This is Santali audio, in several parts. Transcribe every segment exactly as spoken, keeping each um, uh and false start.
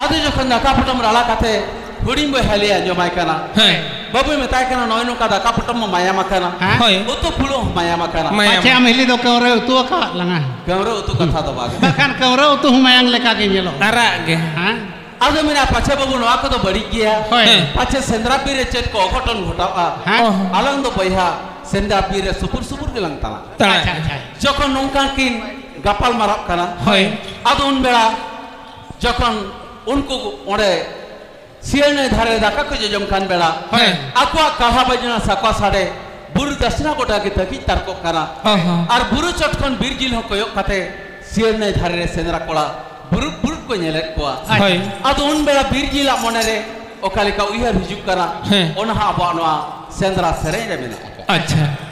ᱟᱫᱚ ᱡᱚᱠᱷᱚᱱ ᱫᱟᱠᱟ ᱯᱚᱴᱚᱢ ᱨᱟᱲᱟ ᱠᱟᱛᱮ ᱦᱩᱰᱤᱧ ᱵᱚᱭᱦᱟ ᱞᱟᱹᱭ ᱟᱸᱡᱚᱢᱟᱭ ᱠᱟᱱᱟ᱾ ᱦᱮᱸ᱾ ᱵᱟᱹᱵᱩᱭ ᱢᱮᱛᱟᱭ ᱠᱟᱱᱟ, "ᱱᱚᱜᱼᱚᱭ ᱱᱚᱝᱠᱟ ᱫᱟᱠᱟ ᱯᱚᱴᱚᱢ ᱢᱟ ᱢᱟᱭᱟᱢ ᱟᱠᱟᱱᱟ᱾ ᱦᱮᱸ? ᱦᱳᱭ᱾ ᱩᱛᱩ ᱯᱷᱩᱲᱩᱜ ᱦᱚᱸ ᱢᱟᱭᱟᱢ ᱟᱠᱟᱱᱟ᱾ ᱢᱟᱭᱟᱢ᱾ ᱯᱟᱪᱷᱮ ᱟᱢ ᱦᱤᱞᱤ ᱫᱚ ᱠᱟᱹᱣᱨᱟᱹ ᱩᱛᱩ ᱟᱠᱟᱫ ᱞᱟᱝᱟ?" ᱠᱟᱹᱣᱨᱟᱹ ᱩᱛᱩ ᱠᱟᱛᱷᱟ ᱫᱚ ᱵᱟᱝ᱾ ᱵᱟᱠᱷᱟᱱ ᱠᱟᱹᱣᱨᱟᱹ ᱩᱛᱩ ᱦᱚᱸ ᱢᱟᱭᱟᱝ ᱞᱮᱠᱟ ᱜᱮ ᱧᱮᱞᱚᱜᱼᱟ᱾ ᱟᱨᱟᱜ ᱜᱮ᱾ ᱦᱮᱸ? ᱟᱫᱚ ᱢᱮᱱᱟ, "ᱯᱟᱪᱷᱮ ᱵᱟᱹᱵᱩ ᱱᱚᱣᱟ ᱠᱚᱫᱚ ᱵᱟᱹᱲᱤᱡ ᱜᱮᱭᱟ᱾ ᱦᱳᱭ᱾ ᱦᱮᱸ᱾ ᱯᱟᱪᱷᱮ ᱥᱮᱸᱫᱽᱨᱟ ᱵᱤᱨ ᱨᱮ ᱪᱮᱫ ᱠᱚ ᱚᱜᱷᱚᱴᱚᱱ ᱜᱷᱚᱴᱟᱜᱼᱟ᱾ ᱦᱮᱸ? ᱚ᱾ ᱟᱞᱟᱝ ᱫᱚ ᱵᱚᱭᱦᱟ ᱥᱮᱸᱫᱽᱨᱟ ᱵᱤᱨ ᱨᱮ ᱥᱩᱯᱩᱨ ᱥᱩᱯᱩᱨ ᱜᱮᱞᱟᱝ ᱛᱟᱲᱟᱢᱟ᱾" ᱛᱟᱲᱟᱢᱟ᱾ ᱟᱪᱪᱷᱟ, ᱟᱪᱪᱷᱟ᱾ ᱡᱚᱠᱷᱚᱱ ᱱᱚᱝᱠᱟ ᱠᱤᱱ ᱜᱟᱯᱟᱞ ᱢᱟᱨᱟᱜ ᱠᱟᱱᱟ, ᱦᱳᱭ᱾ ᱟᱫᱚ ᱩᱱ ᱵᱮᱲᱟ ᱡᱚᱠᱷᱚᱱ ᱩᱱᱠᱩ ᱚᱸᱰᱮ ᱥᱤᱭᱟᱹᱲ ᱱᱟᱹᱭ ᱫᱷᱟᱨᱮ ᱨᱮ ᱫᱟᱠᱟ ᱠᱚ ᱡᱚᱡᱚᱢ ᱠᱟᱱ ᱵᱮᱲᱟ, ᱦᱮᱸ᱾ ᱟᱠᱚᱣᱟᱜ ᱠᱟᱲᱦᱟ ᱵᱟᱡᱽᱱᱟ ᱥᱟᱠᱣᱟ ᱥᱟᱰᱮ ᱵᱩᱨᱩ ᱫᱟᱥᱱᱟ ᱜᱚᱴᱟ ᱜᱮ ᱛᱟᱹᱠᱤᱡ ᱛᱟᱨᱠᱚᱜ ᱠᱟᱱᱟ᱾ ᱚ ᱦᱚᱸ᱾ ᱟᱨ ᱵᱩᱨᱩ ᱪᱚᱴ ᱠᱷᱚᱱ ᱵᱤᱨ ᱡᱤᱞ ᱦᱚᱸ ᱠᱚᱭᱚᱜ ᱠᱟᱛᱮ ᱥᱤᱭᱟᱹᱲ ᱱᱟᱹᱭ ᱫᱷᱟᱨᱮ ᱨᱮ ᱥᱮᱸᱫᱽᱨᱟ ᱠᱚᱲᱟ ᱵᱩᱨᱩ ᱵᱩᱨᱩ ᱠᱚ ᱧᱮᱞᱮᱫ ᱠᱚᱣᱟ᱾ ᱦᱳᱭ᱾ ᱟᱫᱚ ᱩᱱ ᱵᱮᱲᱟ ᱵᱤᱨ ᱡᱤᱞᱟᱜ ᱢᱚᱱᱮ ᱨᱮ ᱚᱠᱟ ᱞᱮᱠᱟ ᱩᱭᱦᱟᱹᱨ ᱦᱤᱡᱩᱜ ᱠᱟᱱᱟ, ᱦᱮᱸ᱾ ᱚᱱᱟ ᱦᱚᱸ ᱟᱵᱚᱣᱟᱜ ᱱᱚᱣᱟ ᱥᱮᱸᱫᱽᱨᱟ ᱥᱮᱨᱮᱧ ᱨᱮ ᱢᱮᱱᱟᱜᱼᱟ᱾ ᱟᱪᱪᱷᱟ᱾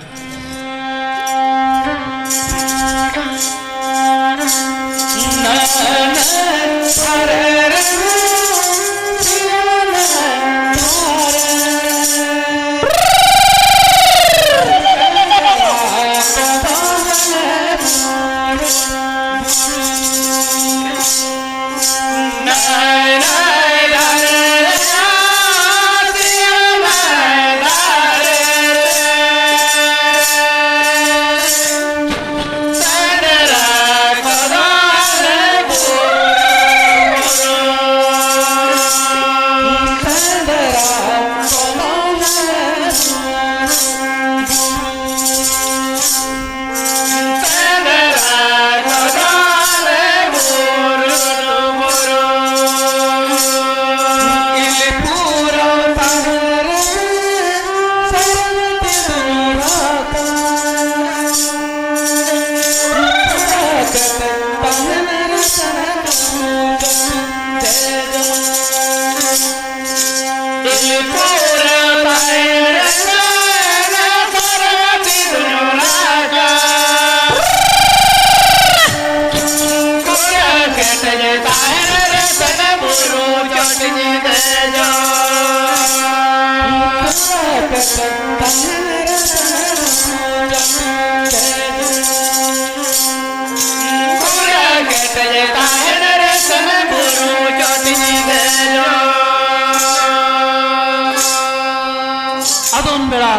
ᱵᱮᱲᱟ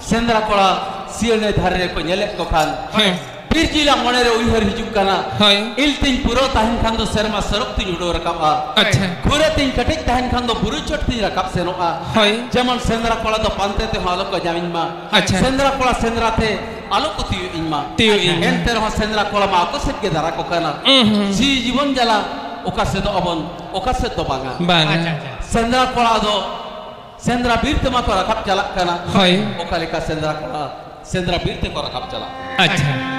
ᱥᱮᱸᱫᱽᱨᱟ ᱠᱚᱲᱟ ᱥᱤᱭᱟᱹᱲ ᱱᱟᱹᱭ ᱫᱷᱟᱨᱮ ᱨᱮᱠᱚ ᱧᱮᱞᱮᱫ ᱠᱚ ᱠᱷᱟᱱ, ᱦᱮᱸ᱾ ᱵᱤᱨ ᱡᱤᱞᱟᱜ ᱢᱚᱱᱮᱨᱮ ᱩᱭᱦᱟᱹᱨ ᱦᱤᱡᱩᱜ ᱠᱟᱱᱟ, ᱦᱳᱭ᱾ ᱤᱞ ᱛᱤᱧ ᱯᱩᱨᱟᱹᱣ ᱛᱟᱦᱮᱱ ᱠᱷᱟᱱ ᱫᱚ ᱥᱮᱨᱢᱟ ᱥᱟᱹᱨᱚᱜ ᱛᱤᱧ ᱩᱰᱟᱹᱣ ᱨᱟᱠᱟᱵᱼᱟ᱾ ᱟᱪᱪᱷᱟ᱾ ᱠᱷᱩᱨᱟᱹ ᱛᱤᱧ ᱠᱮᱴᱮᱡ ᱛᱟᱦᱮᱱ ᱠᱷᱟᱱ ᱫᱚ ᱵᱩᱨᱩ ᱪᱚᱴ ᱛᱤᱧ ᱨᱟᱠᱟᱵ ᱥᱮᱱᱚᱜᱼᱟ᱾ ᱦᱳᱭ᱾ ᱡᱮᱢᱚᱱ ᱥᱮᱸᱫᱽᱨᱟ ᱠᱚᱲᱟ ᱫᱚ ᱯᱟᱱᱛᱮ ᱛᱮᱦᱚᱸ ᱟᱞᱚ ᱠᱚ ᱧᱟᱢᱤᱧ ᱢᱟ᱾ ᱟᱪᱪᱷᱟ᱾ ᱥᱮᱸᱫᱽᱨᱟ ᱠᱚᱲᱟ ᱥᱮᱸᱫᱽᱨᱟ ᱛᱮ ᱟᱞᱚ ᱠᱚ ᱛᱤᱭᱳᱜ ᱤᱧ ᱢᱟ᱾ ᱛᱤᱭᱳᱜ ᱤᱧ ᱢᱟ᱾ ᱮᱱᱛᱮ ᱨᱮᱦᱚᱸ ᱥᱮᱸᱫᱽᱨᱟ ᱠᱚᱲᱟ ᱢᱟ ᱟᱠᱚ ᱥᱮᱫ ᱜᱮ ᱫᱟᱨᱟ ᱠᱚ ᱠᱟᱱᱟ᱾ ᱩᱸ ᱦᱩᱸ᱾ ᱡᱤᱣᱤ ᱡᱤᱵᱚᱱ ᱡᱟᱞᱟ ᱚᱠᱟ ᱥᱮᱫᱚᱜ ᱟᱵᱚᱱ, ᱚᱠᱟ ᱥᱮᱫ ᱫᱚ ᱵᱟᱝᱟ᱾ ᱵᱟᱝᱟ᱾ ᱟᱪᱪᱷᱟ, ᱟᱪᱪᱷᱟ᱾ ᱥᱮᱸᱫᱽᱨᱟ ᱠᱚᱲᱟ ᱫᱚ ᱥᱮᱸᱫᱽᱨᱟ ᱵᱤᱨ ᱛᱮᱢᱟ ᱠᱚ ᱨᱟᱠᱟᱵ ᱪᱟᱞᱟᱜ ᱠᱟᱱᱟ᱾ ᱦᱳᱭ᱾ ᱚᱠᱟ ᱞᱮᱠᱟ ᱥᱮᱸᱫᱽᱨᱟ ᱠᱚᱲᱟ ᱥᱮᱸᱫᱽᱨᱟ ᱵᱤᱨ ᱛᱮᱠᱚ ᱨᱟᱠᱟᱵ ᱪᱟᱞᱟᱜ ᱠᱟᱱᱟ᱾ ᱟᱪᱪᱷᱟ᱾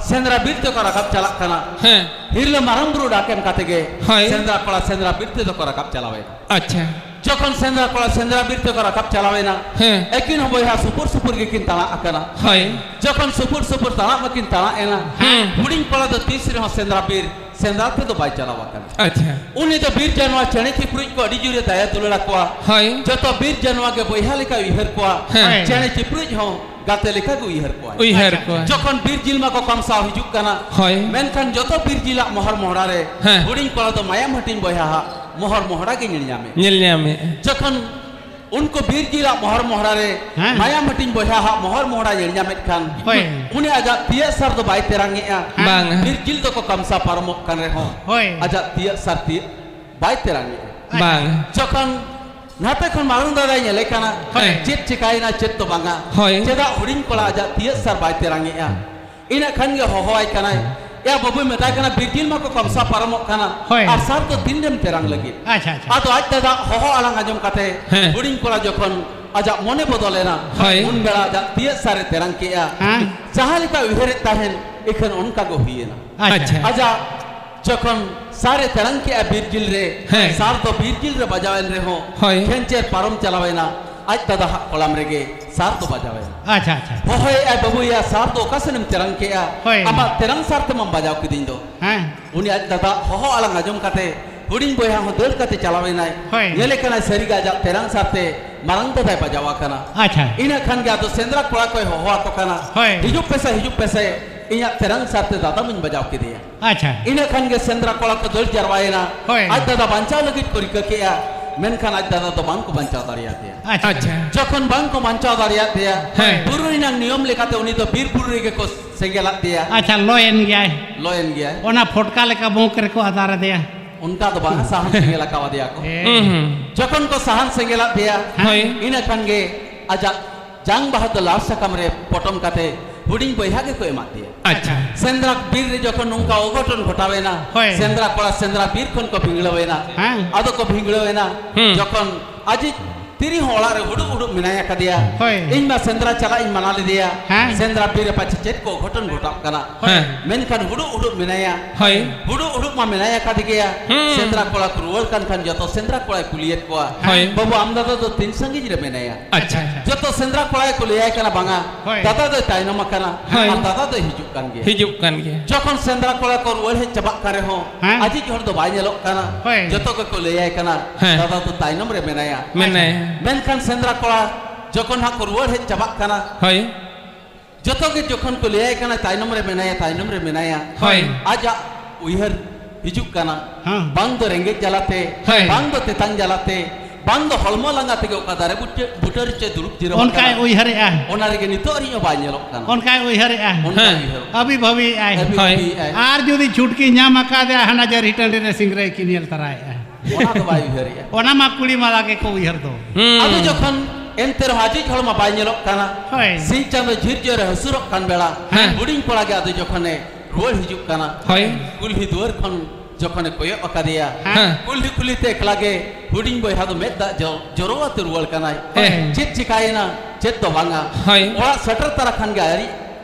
ᱥᱮᱸᱫᱽᱨᱟ ᱵᱤᱨ ᱛᱮᱠᱚ ᱨᱟᱠᱟᱵ ᱪᱟᱞᱟᱜ ᱠᱟᱱᱟ᱾ ᱦᱮᱸ᱾ ᱦᱤᱨᱞᱟᱹ ᱢᱟᱨᱟᱝ ᱵᱩᱨᱩ ᱰᱟᱠ ᱮᱢ ᱠᱟᱛᱮ ᱜᱮ ᱦᱳᱭ᱾ ᱥᱮᱸᱫᱽᱨᱟ ᱠᱚᱲᱟ ᱥᱮᱸᱫᱽᱨᱟ ᱵᱤᱨ ᱛᱮᱫᱚ ᱠᱚ ᱨᱟᱠᱟᱵ ᱪᱟᱞᱟᱣᱮᱱᱟ᱾ ᱟᱪᱪᱷᱟ᱾ ᱡᱚᱠᱷᱚᱱ ᱥᱮᱸᱫᱽᱨᱟ ᱠᱚᱲᱟ ᱥᱮᱸᱫᱽᱨᱟ ᱵᱤᱨ ᱛᱮᱠᱚ ᱨᱟᱠᱟᱵ ᱪᱟᱞᱟᱣᱮᱱᱟ, ᱦᱮᱸ᱾ ᱟᱹᱠᱤᱱ ᱦᱚᱸ ᱵᱚᱭᱦᱟ ᱥᱩᱯᱩᱨ ᱥᱩᱯᱩᱨ ᱜᱮᱠᱤᱱ ᱛᱟᱲᱟᱜ ᱟᱠᱟᱱᱟ᱾ ᱦᱳᱭ᱾ ᱡᱚᱠᱷᱚᱱ ᱥᱩᱯᱩᱨ ᱥᱩᱯᱩᱨ ᱛᱟᱲᱟᱜ ᱢᱟᱠᱤᱱ ᱛᱟᱲᱟᱜ ᱮᱱᱟ, ᱦᱮᱸ᱾ ᱦᱩᱰᱤᱧ ᱠᱚᱲᱟ ᱫᱚ ᱛᱤᱥ ᱨᱮᱦᱚᱸ ᱥᱮᱸᱫᱽᱨᱟ ᱵᱤᱨ ᱥᱮᱸᱫᱽᱨᱟ ᱛᱮᱫᱚ ᱵᱟᱭ ᱪᱟᱞᱟᱣ ᱟᱠᱟᱱᱟ᱾ ᱟᱪᱪᱷᱟ᱾ ᱩᱱᱤ ᱫᱚ ᱵᱤᱨ ᱡᱟᱱᱣᱟ ᱪᱮᱬᱮ ᱪᱤᱯᱨᱩᱡ ᱠᱚ ᱟᱹᱰᱤ ᱡᱳᱨᱮ ᱫᱟᱭᱟ ᱫᱩᱞᱟᱹᱲ ᱟᱠᱚᱣᱟ᱾ ᱦᱳᱭ᱾ ᱡᱚᱛᱚ ᱵᱤᱨ ᱡᱟᱱᱣᱟ ᱜᱮ ᱵᱚᱭᱦᱟ ᱞᱮᱠᱟᱭ ᱩᱭᱦᱟᱹᱨ ᱠᱚᱣᱟ᱾ ᱦᱮᱸ᱾ ᱪᱮᱬᱮ ᱪᱤᱯᱨᱩᱡ ᱦᱚᱸ ᱜᱟᱛᱮ ᱞᱮᱠᱟ ᱜᱮ ᱩᱭᱦᱟᱹᱨ ᱠᱚᱣᱟᱭ᱾ ᱩᱭᱦᱟᱹᱨ ᱟᱪᱪᱷᱟ, ᱠᱚᱣᱟ᱾ ᱡᱚᱠᱷᱚᱱ ᱵᱤᱨ ᱡᱤᱞᱢᱟ ᱠᱚ ᱠᱟᱢᱥᱟᱣ ᱦᱤᱡᱩᱜ ᱠᱟᱱᱟ, ᱦᱳᱭ᱾ ᱢᱮᱱᱠᱷᱟᱱ ᱡᱚᱛᱚ ᱵᱤᱨ ᱡᱤᱞᱟᱜ ᱢᱚᱦᱚᱨ ᱢᱚᱦᱲᱟ ᱨᱮ ᱦᱮᱸ᱾ ᱦᱩᱰᱤᱧ ᱠᱚᱲᱟ ᱫᱚ ᱢᱟᱭᱟᱢ ᱦᱟᱹᱴᱤᱧ ᱵᱚᱭᱦᱟ ᱦᱟᱜ ᱢᱚᱦᱚᱨ ᱢᱚᱦᱲᱟ ᱜᱮ ᱧᱮᱞ ᱧᱟᱢᱮ᱾ ᱧᱮᱞ ᱧᱟᱢᱮ᱾ ᱡᱚᱠᱷᱚᱱ ᱩᱱᱠᱩ ᱵᱤᱨ ᱡᱤᱞᱟᱜ ᱢᱚᱦᱚᱨ ᱢᱚᱦᱲᱟ ᱨᱮ ᱦᱮᱸ᱾ ᱢᱟᱭᱟᱢ ᱦᱟᱹᱴᱤᱧ ᱵᱚᱭᱦᱟ ᱦᱟᱜ ᱢᱚᱦᱚᱨ ᱢᱚᱦᱲᱟ ᱧᱮᱞ ᱧᱟᱢᱮᱫ ᱠᱷᱟᱱ, ᱦᱳᱭ᱾ ᱩᱱᱤ ᱟᱡᱟᱜ ᱛᱤᱭᱟᱹᱜ ᱥᱟᱨ ᱫᱚ ᱵᱟᱭ ᱛᱮᱨᱟᱝ ᱮᱜᱼᱟ᱾ ᱦᱮᱸ᱾ ᱵᱟᱝ᱾ ᱵᱤᱨ ᱡᱤᱞ ᱫᱚᱠᱚ ᱠᱟᱢᱥᱟ ᱯᱟᱨᱚᱢᱚᱜ ᱠᱟᱱ ᱨᱮᱦᱚᱸ, ᱦᱳᱭ᱾ ᱟᱡᱟᱜ ᱛᱤᱭᱟᱹᱜ ᱥᱟᱨ ᱛᱤᱭᱟᱹᱜ ᱵᱟᱭ ᱛᱮᱨᱟᱝ ᱮᱜᱼᱟ᱾ ᱵᱟᱝ᱾ ᱡᱚᱠᱷᱚᱱ ᱱᱟᱛᱮ ᱠᱷᱚᱱ ᱢᱟᱨᱟᱝ ᱫᱟᱫᱟᱭ ᱧᱮᱞᱮ ᱠᱟᱱᱟ, ᱦᱳᱭ᱾ ᱪᱮᱫ ᱪᱤᱠᱟᱭᱮᱱᱟ, ᱪᱮᱫ ᱫᱚ ᱵᱟᱝᱟ, ᱦᱳᱭ᱾ ᱪᱮᱫᱟᱜ ᱦᱩᱰᱤᱧ ᱠᱚᱲᱟ ᱟᱡᱟᱜ ᱛᱤᱭᱟᱹᱜ ᱥᱟᱨ ᱵᱟᱭ ᱛᱮᱨᱟᱝ ᱮᱜᱼᱟ? ᱤᱱᱟᱹᱜ ᱠᱷᱟᱱ ᱜᱮ ᱦᱚᱦᱚᱣᱟᱭ ᱠᱟᱱᱟᱭ, ᱮᱭᱟ ᱵᱟᱹᱵᱩᱭ ᱢᱮᱛᱟᱭ ᱠᱟᱱᱟ, ᱵᱤᱨ ᱡᱤᱞᱢᱟ ᱠᱚ ᱠᱟᱢᱥᱟ ᱯᱟᱨᱚᱢᱚᱜ ᱠᱟᱱᱟ, ᱦᱳᱭ᱾ ᱟᱨ ᱥᱟᱨ ᱫᱚ ᱛᱤᱱ ᱨᱮᱢ ᱛᱮᱨᱟᱝ ᱞᱟᱹᱜᱤᱫ? ᱟᱪᱪᱷᱟ, ᱟᱪᱪᱷᱟ᱾ ᱟᱫᱚ ᱟᱡ ᱫᱟᱫᱟ ᱦᱚᱦᱚ ᱟᱲᱟᱝ ᱟᱸᱡᱚᱢ ᱠᱟᱛᱮ ᱦᱮᱸ᱾ ᱦᱩᱰᱤᱧ ᱠᱚᱲᱟ ᱡᱚᱠᱷᱚᱱ ᱟᱡᱟᱜ ᱢᱚᱱᱮ ᱵᱚᱫᱚᱞᱮᱱᱟ, ᱦᱳᱭ᱾ ᱩᱱ ᱵᱮᱲᱟ ᱟᱡᱟᱜ ᱛᱤᱭᱟᱹᱜ ᱥᱟᱨᱮ ᱛᱮᱨᱟᱝ ᱠᱮᱜᱼᱟ᱾ ᱦᱮᱸ᱾ ᱡᱟᱦᱟᱸ ᱞᱮᱠᱟ ᱩᱭᱦᱟᱹᱨᱮᱫ ᱛᱟᱦᱮᱱ, ᱤᱠᱷᱟᱹᱱ ᱚᱱᱠᱟ ᱜᱮ ᱦᱩᱭᱮᱱᱟ᱾ ᱟᱪᱪᱷᱟ᱾ ᱟᱪᱪᱷᱟ᱾ ᱟᱡᱟᱜ ᱡᱚᱠᱷᱚᱱ ᱥᱟᱨᱮ ᱛᱮᱨᱟᱝ ᱠᱮᱜᱼᱟ ᱵᱤᱨ ᱡᱤᱞ ᱨᱮ, ᱦᱮᱸ᱾ ᱥᱟᱨ ᱫᱚ ᱵᱤᱨ ᱡᱤᱞ ᱨᱮ ᱵᱟᱡᱟᱣᱮᱱ ᱨᱮᱦᱚᱸ, ᱦᱳᱭ᱾ ᱠᱷᱮᱧᱪᱮᱨ ᱯᱟᱨᱚᱢ ᱪᱟᱞᱟᱣᱮᱱᱟ, ᱟᱡ ᱫᱟᱫᱟ ᱦᱟᱜ ᱠᱚᱲᱟᱢ ᱨᱮᱜᱮ ᱥᱟᱨ ᱫᱚ ᱵᱟᱡᱟᱣᱮᱱᱟ᱾ ᱟᱪᱪᱷᱟ, ᱟᱪᱪᱷᱟ᱾ ᱦᱚᱦᱚᱭᱮᱜᱼᱟᱭ, "ᱵᱟᱹᱵᱩᱭᱟ, ᱥᱟᱨ ᱫᱚ ᱚᱠᱟ ᱥᱮᱱᱮᱢ ᱛᱮᱨᱟᱝ ᱠᱮᱜᱼᱟ? ᱦᱳᱭ᱾ ᱟᱢᱟᱜ ᱛᱮᱨᱟᱝ ᱥᱟᱨ ᱛᱮᱢᱟᱢ ᱵᱟᱡᱟᱣ ᱠᱤᱫᱤᱧ ᱫᱚ?" ᱦᱮᱸ᱾ ᱩᱱᱤ ᱟᱡ ᱫᱟᱫᱟ ᱦᱚᱦᱚ ᱟᱲᱟᱝ ᱟᱸᱡᱚᱢ ᱠᱟᱛᱮ ᱦᱩᱰᱤᱧ ᱵᱚᱭᱦᱟ ᱦᱚᱸ ᱫᱟᱹᱲ ᱠᱟᱛᱮ ᱪᱟᱞᱟᱣᱮᱱᱟᱭ᱾ ᱦᱳᱭ᱾ ᱧᱮᱞᱮ ᱠᱟᱱᱟᱭ ᱥᱟᱹᱨᱤᱜᱮ ᱟᱡᱟᱜ ᱛᱮᱨᱟᱝ ᱥᱟᱨ ᱛᱮ ᱢᱟᱨᱟᱝ ᱫᱟᱫᱟᱭ ᱵᱟᱡᱟᱣ ᱟᱠᱟᱱᱟ᱾ ᱟᱪᱪᱷᱟ᱾ ᱤᱱᱟᱹ ᱠᱷᱟᱱ ᱜᱮ ᱟᱫᱚ ᱥᱮᱸᱫᱽᱨᱟ ᱠᱚᱲᱟ ᱠᱚᱭ ᱦᱚᱦᱚ ᱟᱠᱚ ᱠᱟᱱᱟ, ᱦᱳᱭ᱾ "ᱦᱤᱡᱩᱜ ᱯᱮᱥᱮ, ᱦᱤᱡᱩᱜ ᱯᱮᱥᱮ, ᱤᱧᱟᱜ ᱛᱮᱨᱟᱝ ᱥᱟᱨ ᱛᱮ ᱫᱟᱫᱟ ᱢᱟᱧ ᱵᱟᱡᱟᱣ ᱠᱮᱫᱮᱭᱟ᱾" ᱟᱪᱪᱷᱟ᱾ ᱤᱱᱟᱹ ᱠᱷᱟᱱ ᱜᱮ ᱥᱮᱸᱫᱽᱨᱟ ᱠᱚᱲᱟ ᱠᱚ ᱫᱟᱹᱲ ᱡᱟᱨᱣᱟᱭᱮᱱᱟ᱾ ᱦᱳᱭ᱾ ᱟᱡ ᱫᱟᱫᱟ ᱵᱟᱧᱪᱟᱣ ᱞᱟᱹᱜᱤᱫ ᱠᱚ ᱨᱤᱠᱟᱹ ᱠᱮᱜᱼᱟ, ᱢᱮᱱᱠᱷᱟᱱ ᱟᱡ ᱫᱟᱫᱟ ᱫᱚ ᱵᱟᱝ ᱠᱚ ᱵᱟᱧᱪᱟᱣ ᱫᱟᱲᱮᱭᱟᱫᱮᱭᱟ᱾ ᱟᱪᱪᱷᱟ᱾ ᱟᱪᱪᱷᱟ᱾ ᱡᱚᱠᱷᱚᱱ ᱵᱟᱝ ᱠᱚ ᱵᱟᱧᱪᱟᱣ ᱫᱟᱲᱮᱭᱟᱫᱮᱭᱟ, ᱦᱮᱸ᱾ ᱵᱩᱨᱩ ᱨᱮᱱᱟᱜ ᱱᱤᱭᱚᱢ ᱞᱮᱠᱟᱛᱮ ᱩᱱᱤ ᱫᱚ ᱵᱤᱨ ᱵᱩᱨᱩ ᱨᱮᱜᱮ ᱠᱚ ᱥᱮᱸᱜᱮᱞᱟᱫ ᱫᱮᱭᱟ᱾ ᱟᱪᱪᱷᱟ, ᱞᱚᱭᱮᱱ ᱜᱮᱭᱟᱭ᱾ ᱞᱚᱭᱮᱱ ᱜᱮᱭᱟᱭ᱾ ᱚᱱᱟ ᱯᱷᱚᱴᱠᱟ ᱞᱮᱠᱟ ᱵᱚᱸᱠ ᱨᱮᱠᱚ ᱟᱫᱟᱨ ᱟᱫᱮᱭᱟ᱾ ᱚᱱᱠᱟ ᱫᱚ ᱵᱟᱝ, ᱥᱟᱦᱟᱱ ᱥᱮᱸᱜᱮᱞ ᱟᱠᱟᱣᱟᱫᱮᱭᱟ ᱠᱚ᱾ ᱦᱮᱸ᱾ ᱦᱩᱸ, ᱦᱩᱸ᱾ ᱡᱚᱠᱷᱚᱱ ᱠᱚ ᱥᱟᱦᱟᱱ ᱥᱮᱸᱜᱮᱞᱟᱫ ᱫᱮᱭᱟ, ᱦᱳᱭ᱾ ᱤᱱᱟᱹ ᱠᱷᱟᱱ ᱜᱮ ᱟᱡᱟᱜ ᱡᱟᱝ ᱵᱟᱦᱟ ᱫᱚ ᱞᱟᱣ ᱥᱟᱠᱟᱢ ᱨᱮ ᱯᱚᱴᱚᱢ ᱠᱟᱛᱮ ᱦᱩᱰᱤᱧ ᱵᱚᱭᱦᱟ ᱜᱮᱠᱚ ᱮᱢᱟᱫ ᱫᱮᱭᱟ᱾ ᱟᱪᱪᱷᱟ᱾ ᱥᱮᱸᱫᱽᱨᱟ ᱵᱤᱨ ᱨᱮ ᱡᱚᱠᱷᱚᱱ ᱱᱚᱝᱠᱟ ᱚᱜᱷᱚᱴᱚᱱ ᱜᱷᱚᱴᱟᱣᱮᱱᱟ, ᱦᱳᱭ᱾ ᱥᱮᱸᱫᱽᱨᱟ ᱠᱚᱲᱟ ᱥᱮᱸᱫᱽᱨᱟ ᱵᱤᱨ ᱠᱷᱚᱱ ᱠᱚ ᱵᱷᱤᱸᱜᱲᱟᱹᱣᱮᱱᱟ᱾ ᱦᱮᱸ᱾ ᱟᱫᱚ ᱠᱚ ᱵᱷᱤᱸᱜᱲᱟᱹᱣᱮᱱᱟ᱾ ᱦᱩᱸ᱾ ᱡᱚᱠᱷᱚᱱ ᱟᱡᱤᱡ ᱛᱤᱨᱤ ᱦᱚᱸ ᱚᱲᱟᱜ ᱨᱮ ᱦᱩᱲᱩ ᱦᱩᱲᱩ ᱢᱮᱱᱟᱭ ᱟᱠᱟᱫᱮᱭᱟ᱾ ᱦᱳᱭ᱾ ᱤᱧ ᱢᱟ ᱥᱮᱸᱫᱽᱨᱟ ᱪᱟᱞᱟᱜ ᱤᱧ ᱢᱟᱱᱟ ᱞᱮᱫᱮᱭᱟ᱾ ᱦᱮᱸ᱾ ᱥᱮᱸᱫᱽᱨᱟ ᱵᱤᱨ ᱨᱮ ᱯᱟᱪᱷᱮ ᱪᱮᱫ ᱠᱚ ᱜᱷᱚᱴᱚᱱ ᱜᱷᱚᱴᱟᱜ ᱠᱟᱱᱟ᱾ ᱦᱮᱸ᱾ ᱢᱮᱱᱠᱷᱟᱱ ᱦᱩᱲᱩ ᱦᱩᱲᱩ ᱢᱮᱱᱟᱭᱟ᱾ ᱦᱳᱭ᱾ ᱦᱩᱲᱩ ᱦᱩᱲᱩ ᱢᱟ ᱢᱮᱱᱟᱭ ᱟᱠᱟᱫᱮ ᱜᱮᱭᱟ᱾ ᱦᱩᱸ᱾ ᱥᱮᱸᱫᱽᱨᱟ ᱠᱚᱲᱟ ᱠᱚ ᱨᱩᱣᱟᱹᱲ ᱠᱟᱱ ᱠᱷᱟᱱ ᱡᱚᱛᱚ ᱥᱮᱸᱫᱽᱨᱟ ᱠᱚᱲᱟᱭ ᱠᱩᱞᱤᱭᱮᱫ ᱠᱚᱣᱟ, ᱦᱳᱭ᱾ "ᱵᱟᱹᱵᱩ, ᱟᱢ ᱫᱟᱫᱟ ᱫᱚ ᱛᱤᱱ ᱥᱟᱺᱜᱤᱧ ᱨᱮ ᱢᱮᱱᱟᱭᱟ?" ᱟᱪᱪᱷᱟ, ᱟᱪᱪᱷᱟ᱾ ᱡᱚᱛᱚ ᱥᱮᱸᱫᱽᱨᱟ ᱠᱚᱲᱟᱭ ᱠᱚ ᱞᱟᱹᱭᱟᱭ ᱠᱟᱱᱟ, "ᱵᱟᱝᱟ, ᱦᱳᱭ᱾ ᱫᱟᱫᱟ ᱫᱚᱭ ᱛᱟᱭᱱᱚᱢ ᱟᱠᱟᱱᱟ, ᱦᱳᱭ᱾ ᱟᱨ ᱫᱟᱫᱟ ᱫᱚᱭ ᱦᱤᱡᱩᱜ ᱠᱟᱱ ᱜᱮᱭᱟ᱾" ᱦᱤᱡᱩᱜ ᱠᱟᱱ ᱜᱮᱭᱟ᱾ ᱡᱚᱠᱷᱚᱱ ᱥᱮᱸᱫᱽᱨᱟ ᱠᱚᱲᱟ ᱠᱚ ᱨᱩᱣᱟᱹᱲ ᱦᱮᱡ ᱪᱟᱵᱟᱜ ᱠᱟᱱ ᱨᱮᱦᱚᱸ, ᱦᱮᱸ᱾ ᱟᱡᱤᱡ ᱦᱚᱲ ᱫᱚ ᱵᱟᱭ ᱧᱮᱞᱚᱜ ᱠᱟᱱᱟ᱾ ᱦᱳᱭ᱾ ᱡᱚᱛᱚ ᱜᱮᱠᱚ ᱞᱟᱹᱭᱟᱭ ᱠᱟᱱᱟ, ᱦᱮᱸ᱾ "ᱫᱟᱫᱟ ᱫᱚ ᱛᱟᱭᱱᱚᱢ ᱨᱮ ᱢᱮᱱᱟᱭᱟ᱾" ᱢᱮᱱᱟᱭᱟ᱾ ᱢᱮᱱᱠᱷᱟᱱ ᱥᱮᱸᱫᱽᱨᱟ ᱠᱚᱲᱟ ᱡᱚᱠᱷᱚᱱ ᱦᱟᱸᱜ ᱠᱚ ᱨᱩᱣᱟᱹᱲ ᱦᱮᱡ ᱪᱟᱵᱟᱜ ᱠᱟᱱᱟ, ᱦᱳᱭ᱾ ᱡᱚᱛᱚ ᱜᱮ ᱡᱚᱠᱷᱚᱱ ᱠᱚ ᱞᱟᱹᱭᱟᱭ ᱠᱟᱱᱟ, "ᱛᱟᱭᱱᱚᱢ ᱨᱮ ᱢᱮᱱᱟᱭᱟ, ᱛᱟᱭᱱᱚᱢ ᱨᱮ ᱢᱮᱱᱟᱭᱟ", ᱦᱳᱭ᱾ ᱟᱡᱟᱜ ᱩᱭᱦᱟᱹᱨ ᱦᱤᱡᱩᱜ ᱠᱟᱱᱟ᱾ ᱦᱮᱸ᱾ ᱵᱟᱝ ᱫᱚ ᱨᱮᱸᱜᱮᱡ ᱡᱟᱞᱟᱛᱮ, ᱦᱳᱭ᱾ ᱵᱟᱝ ᱫᱚ ᱛᱮᱛᱟᱝ ᱡᱟᱞᱟᱛᱮ, ᱵᱟᱝ ᱫᱚ ᱦᱚᱲᱢᱚ ᱞᱟᱸᱜᱟ ᱛᱮᱜᱮ ᱚᱠᱟ ᱫᱟᱨᱮ ᱵᱩᱴᱟᱹ, ᱵᱩᱴᱟᱹ ᱨᱮᱪᱚᱭ ᱫᱩᱲᱩᱵ ᱡᱤᱨᱟᱹᱣ ᱚᱱᱠᱟᱭ ᱟᱠᱟᱱᱟ᱾ ᱩᱭᱦᱟᱹᱨᱮᱜᱼᱟ᱾ ᱚᱱᱟ ᱨᱮᱜᱮ ᱱᱤᱛᱚᱜ ᱨᱮᱦᱚᱸ ᱵᱟᱭ ᱧᱮᱞᱚᱜ ᱠᱟᱱᱟ᱾ ᱚᱱᱠᱟᱭ ᱩᱭᱦᱟᱹᱨᱮᱜᱼᱟ᱾ ᱚᱱᱠᱟᱭ ᱦᱮᱸ᱾ ᱩᱭᱦᱟᱹᱨ᱾ ᱟᱹᱵᱤ ᱵᱷᱟᱹᱵᱤᱭᱮᱜᱼᱟᱭ᱾ ᱟᱹᱵᱤ ᱦᱳᱭ᱾ ᱵᱷᱟᱹᱵᱤᱭᱮᱜᱼᱟᱭ᱾ ᱟᱨ ᱡᱩᱫᱤ ᱪᱷᱩᱴᱠᱤ ᱧᱟᱢ ᱟᱠᱟᱫᱮᱭᱟ, ᱦᱟᱱᱟ ᱡᱟᱹᱨᱤ ᱴᱟᱺᱰᱤ ᱨᱮ ᱥᱤᱝᱨᱟᱹᱭ ᱠᱤᱱ ᱧᱮᱞ ᱛᱟᱨᱟᱭᱮᱜᱼᱟ᱾ ᱚᱱᱟ ᱫᱚ ᱵᱟᱭ ᱩᱭᱦᱟᱹᱨᱮᱜᱼᱟ᱾ ᱚᱱᱟ ᱢᱟ ᱠᱩᱲᱤ ᱢᱟᱞᱟ ᱜᱮᱠᱚ ᱩᱭᱦᱟᱹᱨ ᱫᱚ᱾ ᱦᱩᱸ᱾ ᱟᱫᱚ ᱡᱚᱠᱷᱚᱱ ᱮᱱᱛᱮ ᱨᱮᱦᱚᱸ ᱟᱡᱤᱡ ᱦᱚᱲᱢᱚ ᱵᱟᱭ ᱧᱮᱞᱚᱜ ᱠᱟᱱᱟ, ᱦᱳᱭ᱾ ᱥᱤᱧ ᱪᱟᱸᱫᱚ ᱡᱷᱤᱨ ᱡᱷᱤᱨ ᱮ ᱦᱟᱹᱥᱩᱨᱚᱜ ᱠᱟᱱ ᱵᱮᱲᱟ, ᱦᱮᱸ᱾ ᱦᱩᱰᱤᱧ ᱠᱚᱲᱟ ᱜᱮ ᱟᱫᱚ ᱡᱚᱠᱷᱚᱱᱮ ᱨᱩᱣᱟᱹᱲ ᱦᱤᱡᱩᱜ ᱠᱟᱱᱟ, ᱦᱳᱭ᱾ ᱠᱩᱞᱦᱤ ᱫᱩᱣᱟᱹᱨ ᱠᱷᱚᱱ ᱡᱚᱠᱷᱚᱱᱮ ᱠᱚᱭᱚᱜ ᱟᱠᱟᱫᱮᱭᱟ, ᱦᱮᱸ᱾ ᱠᱩᱞᱦᱤ ᱠᱩᱞᱦᱤ ᱛᱮ ᱮᱠᱞᱟ ᱜᱮ ᱦᱩᱰᱤᱧ ᱵᱚᱭᱦᱟ ᱫᱚ ᱢᱮᱫ ᱫᱟᱜ ᱡᱚ-, ᱡᱚᱨᱚ ᱟᱛᱮ ᱨᱩᱣᱟᱹᱲ ᱠᱟᱱᱟᱭ᱾ ᱦᱮᱸ᱾ ᱪᱮᱫ ᱪᱤᱠᱟᱭᱮᱱᱟ, ᱪᱮᱫ ᱫᱚ ᱵᱟᱝᱟ᱾ ᱦᱳᱭ᱾ ᱚᱲᱟᱜ ᱥᱮᱴᱮᱨ ᱛᱟᱨᱟ ᱠᱷᱟᱱ ᱜᱮ ᱟᱹᱨᱤ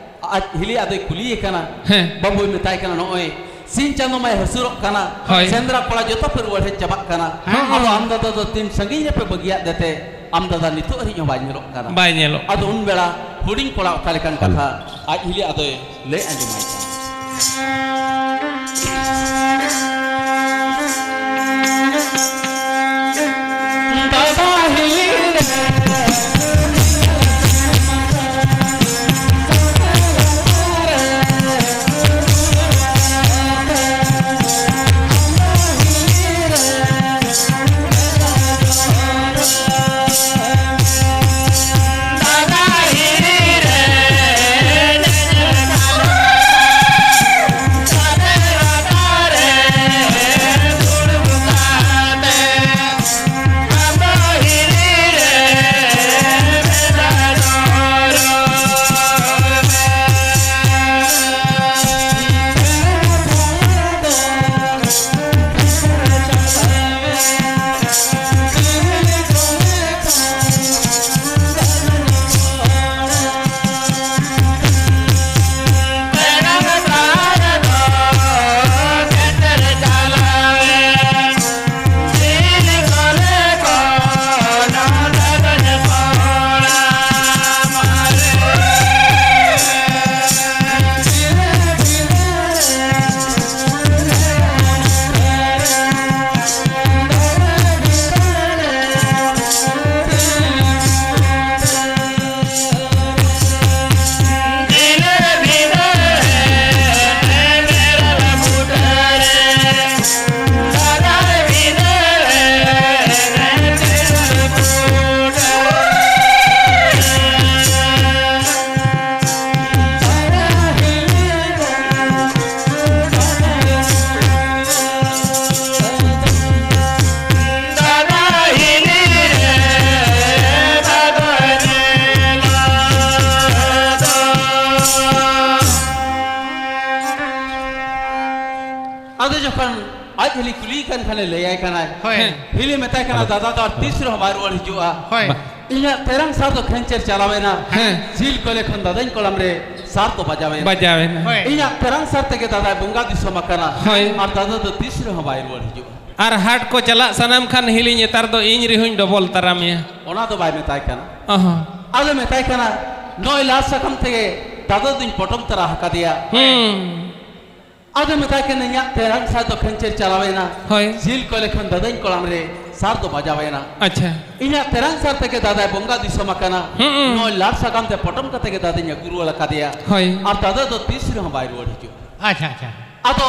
ᱟᱡ ᱦᱤᱞᱤ ᱟᱫᱚᱭ ᱠᱩᱞᱤᱭᱮ ᱠᱟᱱᱟ᱾ ᱦᱮᱸ᱾ ᱵᱟᱹᱵᱩᱭ ᱢᱮᱛᱟᱭ ᱠᱟᱱᱟ, "ᱱᱚᱜᱼᱚᱭ ᱥᱤᱧ ᱪᱟᱸᱫᱚ ᱢᱟᱭ ᱦᱟᱹᱥᱩᱨᱚᱜ ᱠᱟᱱᱟ, ᱦᱳᱭ᱾ ᱥᱮᱸᱫᱽᱨᱟ ᱠᱚᱲᱟ ᱡᱚᱛᱚ ᱯᱮ ᱨᱩᱣᱟᱹᱲ ᱦᱮᱡ ᱪᱟᱵᱟᱜ ᱠᱟᱱᱟ᱾ ᱦᱮᱸ᱾ ᱟᱫᱚ ᱟᱢ ᱫᱟᱫᱟ ᱫᱚ ᱛᱤᱱ ᱥᱟᱺᱜᱤᱧ ᱨᱮᱯᱮ ᱵᱟᱹᱜᱤᱭᱟᱫ ᱫᱮᱛᱮ? ᱟᱢ ᱫᱟᱫᱟ ᱱᱤᱛᱚᱜ ᱦᱟᱹᱨᱤᱡ ᱦᱚᱸ ᱵᱟᱭ ᱧᱮᱞᱚᱜ ᱠᱟᱱᱟ᱾" ᱵᱟᱭ ᱧᱮᱞᱚᱜ ᱟᱫᱚ ᱩᱱ ᱵᱮᱲᱟ ᱦᱩᱰᱤᱧ ᱠᱚᱲᱟ ᱚᱠᱟ ᱞᱮᱠᱟᱱ ᱠᱟᱛᱷᱟ ᱟᱡ ᱦᱤᱞᱤ ᱟᱫᱚᱭ ᱞᱟᱹᱭ ᱟᱸᱡᱚᱢᱟᱭ ᱠᱟᱱᱟ᱾ ᱫᱟᱫᱟ ᱦᱤᱞᱤ ᱨᱮ ᱟᱫᱚ ᱡᱚᱠᱷᱚᱱ ᱟᱡ ᱦᱤᱞᱤ ᱠᱩᱞᱤᱭᱮ ᱠᱟᱱ ᱠᱷᱟᱱᱮ ᱞᱟᱹᱭᱟᱭ ᱠᱟᱱᱟᱭ, ᱦᱳᱭ᱾ ᱦᱮᱸ᱾ ᱦᱤᱞᱤ ᱢᱮᱛᱟᱭ ᱠᱟᱱᱟ, ᱦᱮᱞᱳ᱾ ᱫᱟᱫᱟ ᱫᱚ ᱟᱨ ᱛᱤᱥ ᱨᱮᱦᱚᱸ ᱵᱟᱭ ᱨᱩᱣᱟᱹᱲ ᱦᱤᱡᱩᱜᱼᱟ᱾ ᱦᱳᱭ᱾ ᱵᱟ- ᱤᱧᱟᱹᱜ ᱛᱮᱨᱟᱝ ᱥᱟᱨ ᱫᱚ ᱠᱷᱮᱧᱪᱮᱨ ᱪᱟᱞᱟᱣᱮᱱᱟ᱾ ᱦᱮᱸ᱾ ᱡᱤᱞ ᱠᱚᱞᱮ ᱠᱷᱚᱱ ᱫᱟᱫᱟᱧ ᱠᱚᱲᱟᱢ ᱨᱮ ᱥᱟᱨ ᱫᱚ ᱵᱟᱡᱟᱣᱮᱱᱟ᱾ ᱵᱟᱡᱟᱣᱮᱱᱟ᱾ ᱦᱳᱭ᱾ ᱤᱧᱟᱹᱜ ᱛᱮᱨᱟᱝ ᱥᱟᱨ ᱛᱮᱜᱮ ᱫᱟᱫᱟᱭ ᱵᱚᱸᱜᱟ ᱫᱤᱥᱚᱢ ᱟᱠᱟᱱᱟ᱾ ᱦᱳᱭ᱾ ᱟᱨ ᱫᱟᱫᱟ ᱫᱚ ᱛᱤᱥ ᱨᱮᱦᱚᱸ ᱵᱟᱭ ᱨᱩᱣᱟᱹᱲ ᱦᱤᱡᱩᱜᱼᱟ᱾ ᱟᱨ ᱦᱟᱴ ᱠᱚ ᱪᱟᱞᱟᱜ ᱥᱟᱱᱟᱢ ᱠᱷᱟᱱ ᱦᱤᱞᱤ ᱱᱮᱛᱟᱨ ᱫᱚ ᱤᱧ ᱨᱮᱦᱚᱸᱧ ᱰᱚᱵᱚᱞ ᱛᱟᱨᱟ ᱢᱮᱭᱟ᱾ ᱚᱱᱟ ᱫᱚ ᱵᱟᱭ ᱢᱮᱛᱟᱭ ᱠᱟᱱᱟ᱾ ᱚᱦᱚᱸ᱾ ᱟᱫᱚ ᱢᱮᱛᱟᱭ ᱠᱟᱱᱟ, ᱱᱚᱜᱼᱚᱭ ᱞᱟᱲ ᱥᱟᱠᱟᱢ ᱛᱮᱜᱮ ᱫᱟᱫᱟ ᱫᱚᱧ ᱯᱚᱴᱚᱢ ᱛᱟᱨᱟ ᱟᱠᱟᱫᱮᱭᱟ᱾ ᱦᱩᱸ᱾ ᱟᱫᱚ ᱢᱮᱛᱟᱭ ᱠᱟᱱᱟ, ᱤᱧᱟᱹᱜ ᱛᱮᱨᱟᱝ ᱥᱟᱨ ᱫᱚ ᱠᱷᱮᱧᱪᱮᱨ ᱪᱟᱞᱟᱣᱮᱱᱟ᱾ ᱦᱳᱭ᱾ ᱡᱤᱞ ᱠᱚᱞᱮ ᱠᱷᱚᱱ ᱫᱟᱫᱟᱧ ᱠᱚᱲᱟᱢ ᱨᱮ ᱥᱟᱨ ᱫᱚ ᱵᱟᱡᱟᱣᱮᱱᱟ᱾ ᱟᱪᱪᱷᱟ᱾ ᱤᱧᱟᱹᱜ ᱛᱮᱨᱟᱝ ᱥᱟᱨ ᱛᱮᱜᱮ ᱫᱟᱫᱟᱭ ᱵᱚᱸᱜᱟ ᱫᱤᱥᱚᱢ ᱟᱠᱟᱱᱟ᱾ ᱦᱩᱸ᱾ ᱱᱚᱜᱼᱚᱭ ᱞᱟᱲ ᱥᱟᱠᱟᱢ ᱛᱮ ᱯᱚᱴᱚᱢ ᱠᱟᱛᱮ ᱜᱮ ᱫᱟᱫᱟᱧ ᱟᱹᱜᱩ ᱨᱩᱣᱟᱹᱲ ᱟᱠᱟᱫᱮᱭᱟ᱾ ᱦᱳᱭ᱾ ᱟᱨ ᱫᱟᱫᱟ ᱫᱚ ᱛᱤᱥ ᱨᱮᱦᱚᱸ ᱵᱟᱭ ᱨᱩᱣᱟᱹᱲ ᱦᱤᱡᱩᱜᱼᱟ᱾ ᱟᱪᱪᱷᱟ, ᱟᱪᱪᱷᱟ᱾ ᱟᱫᱚ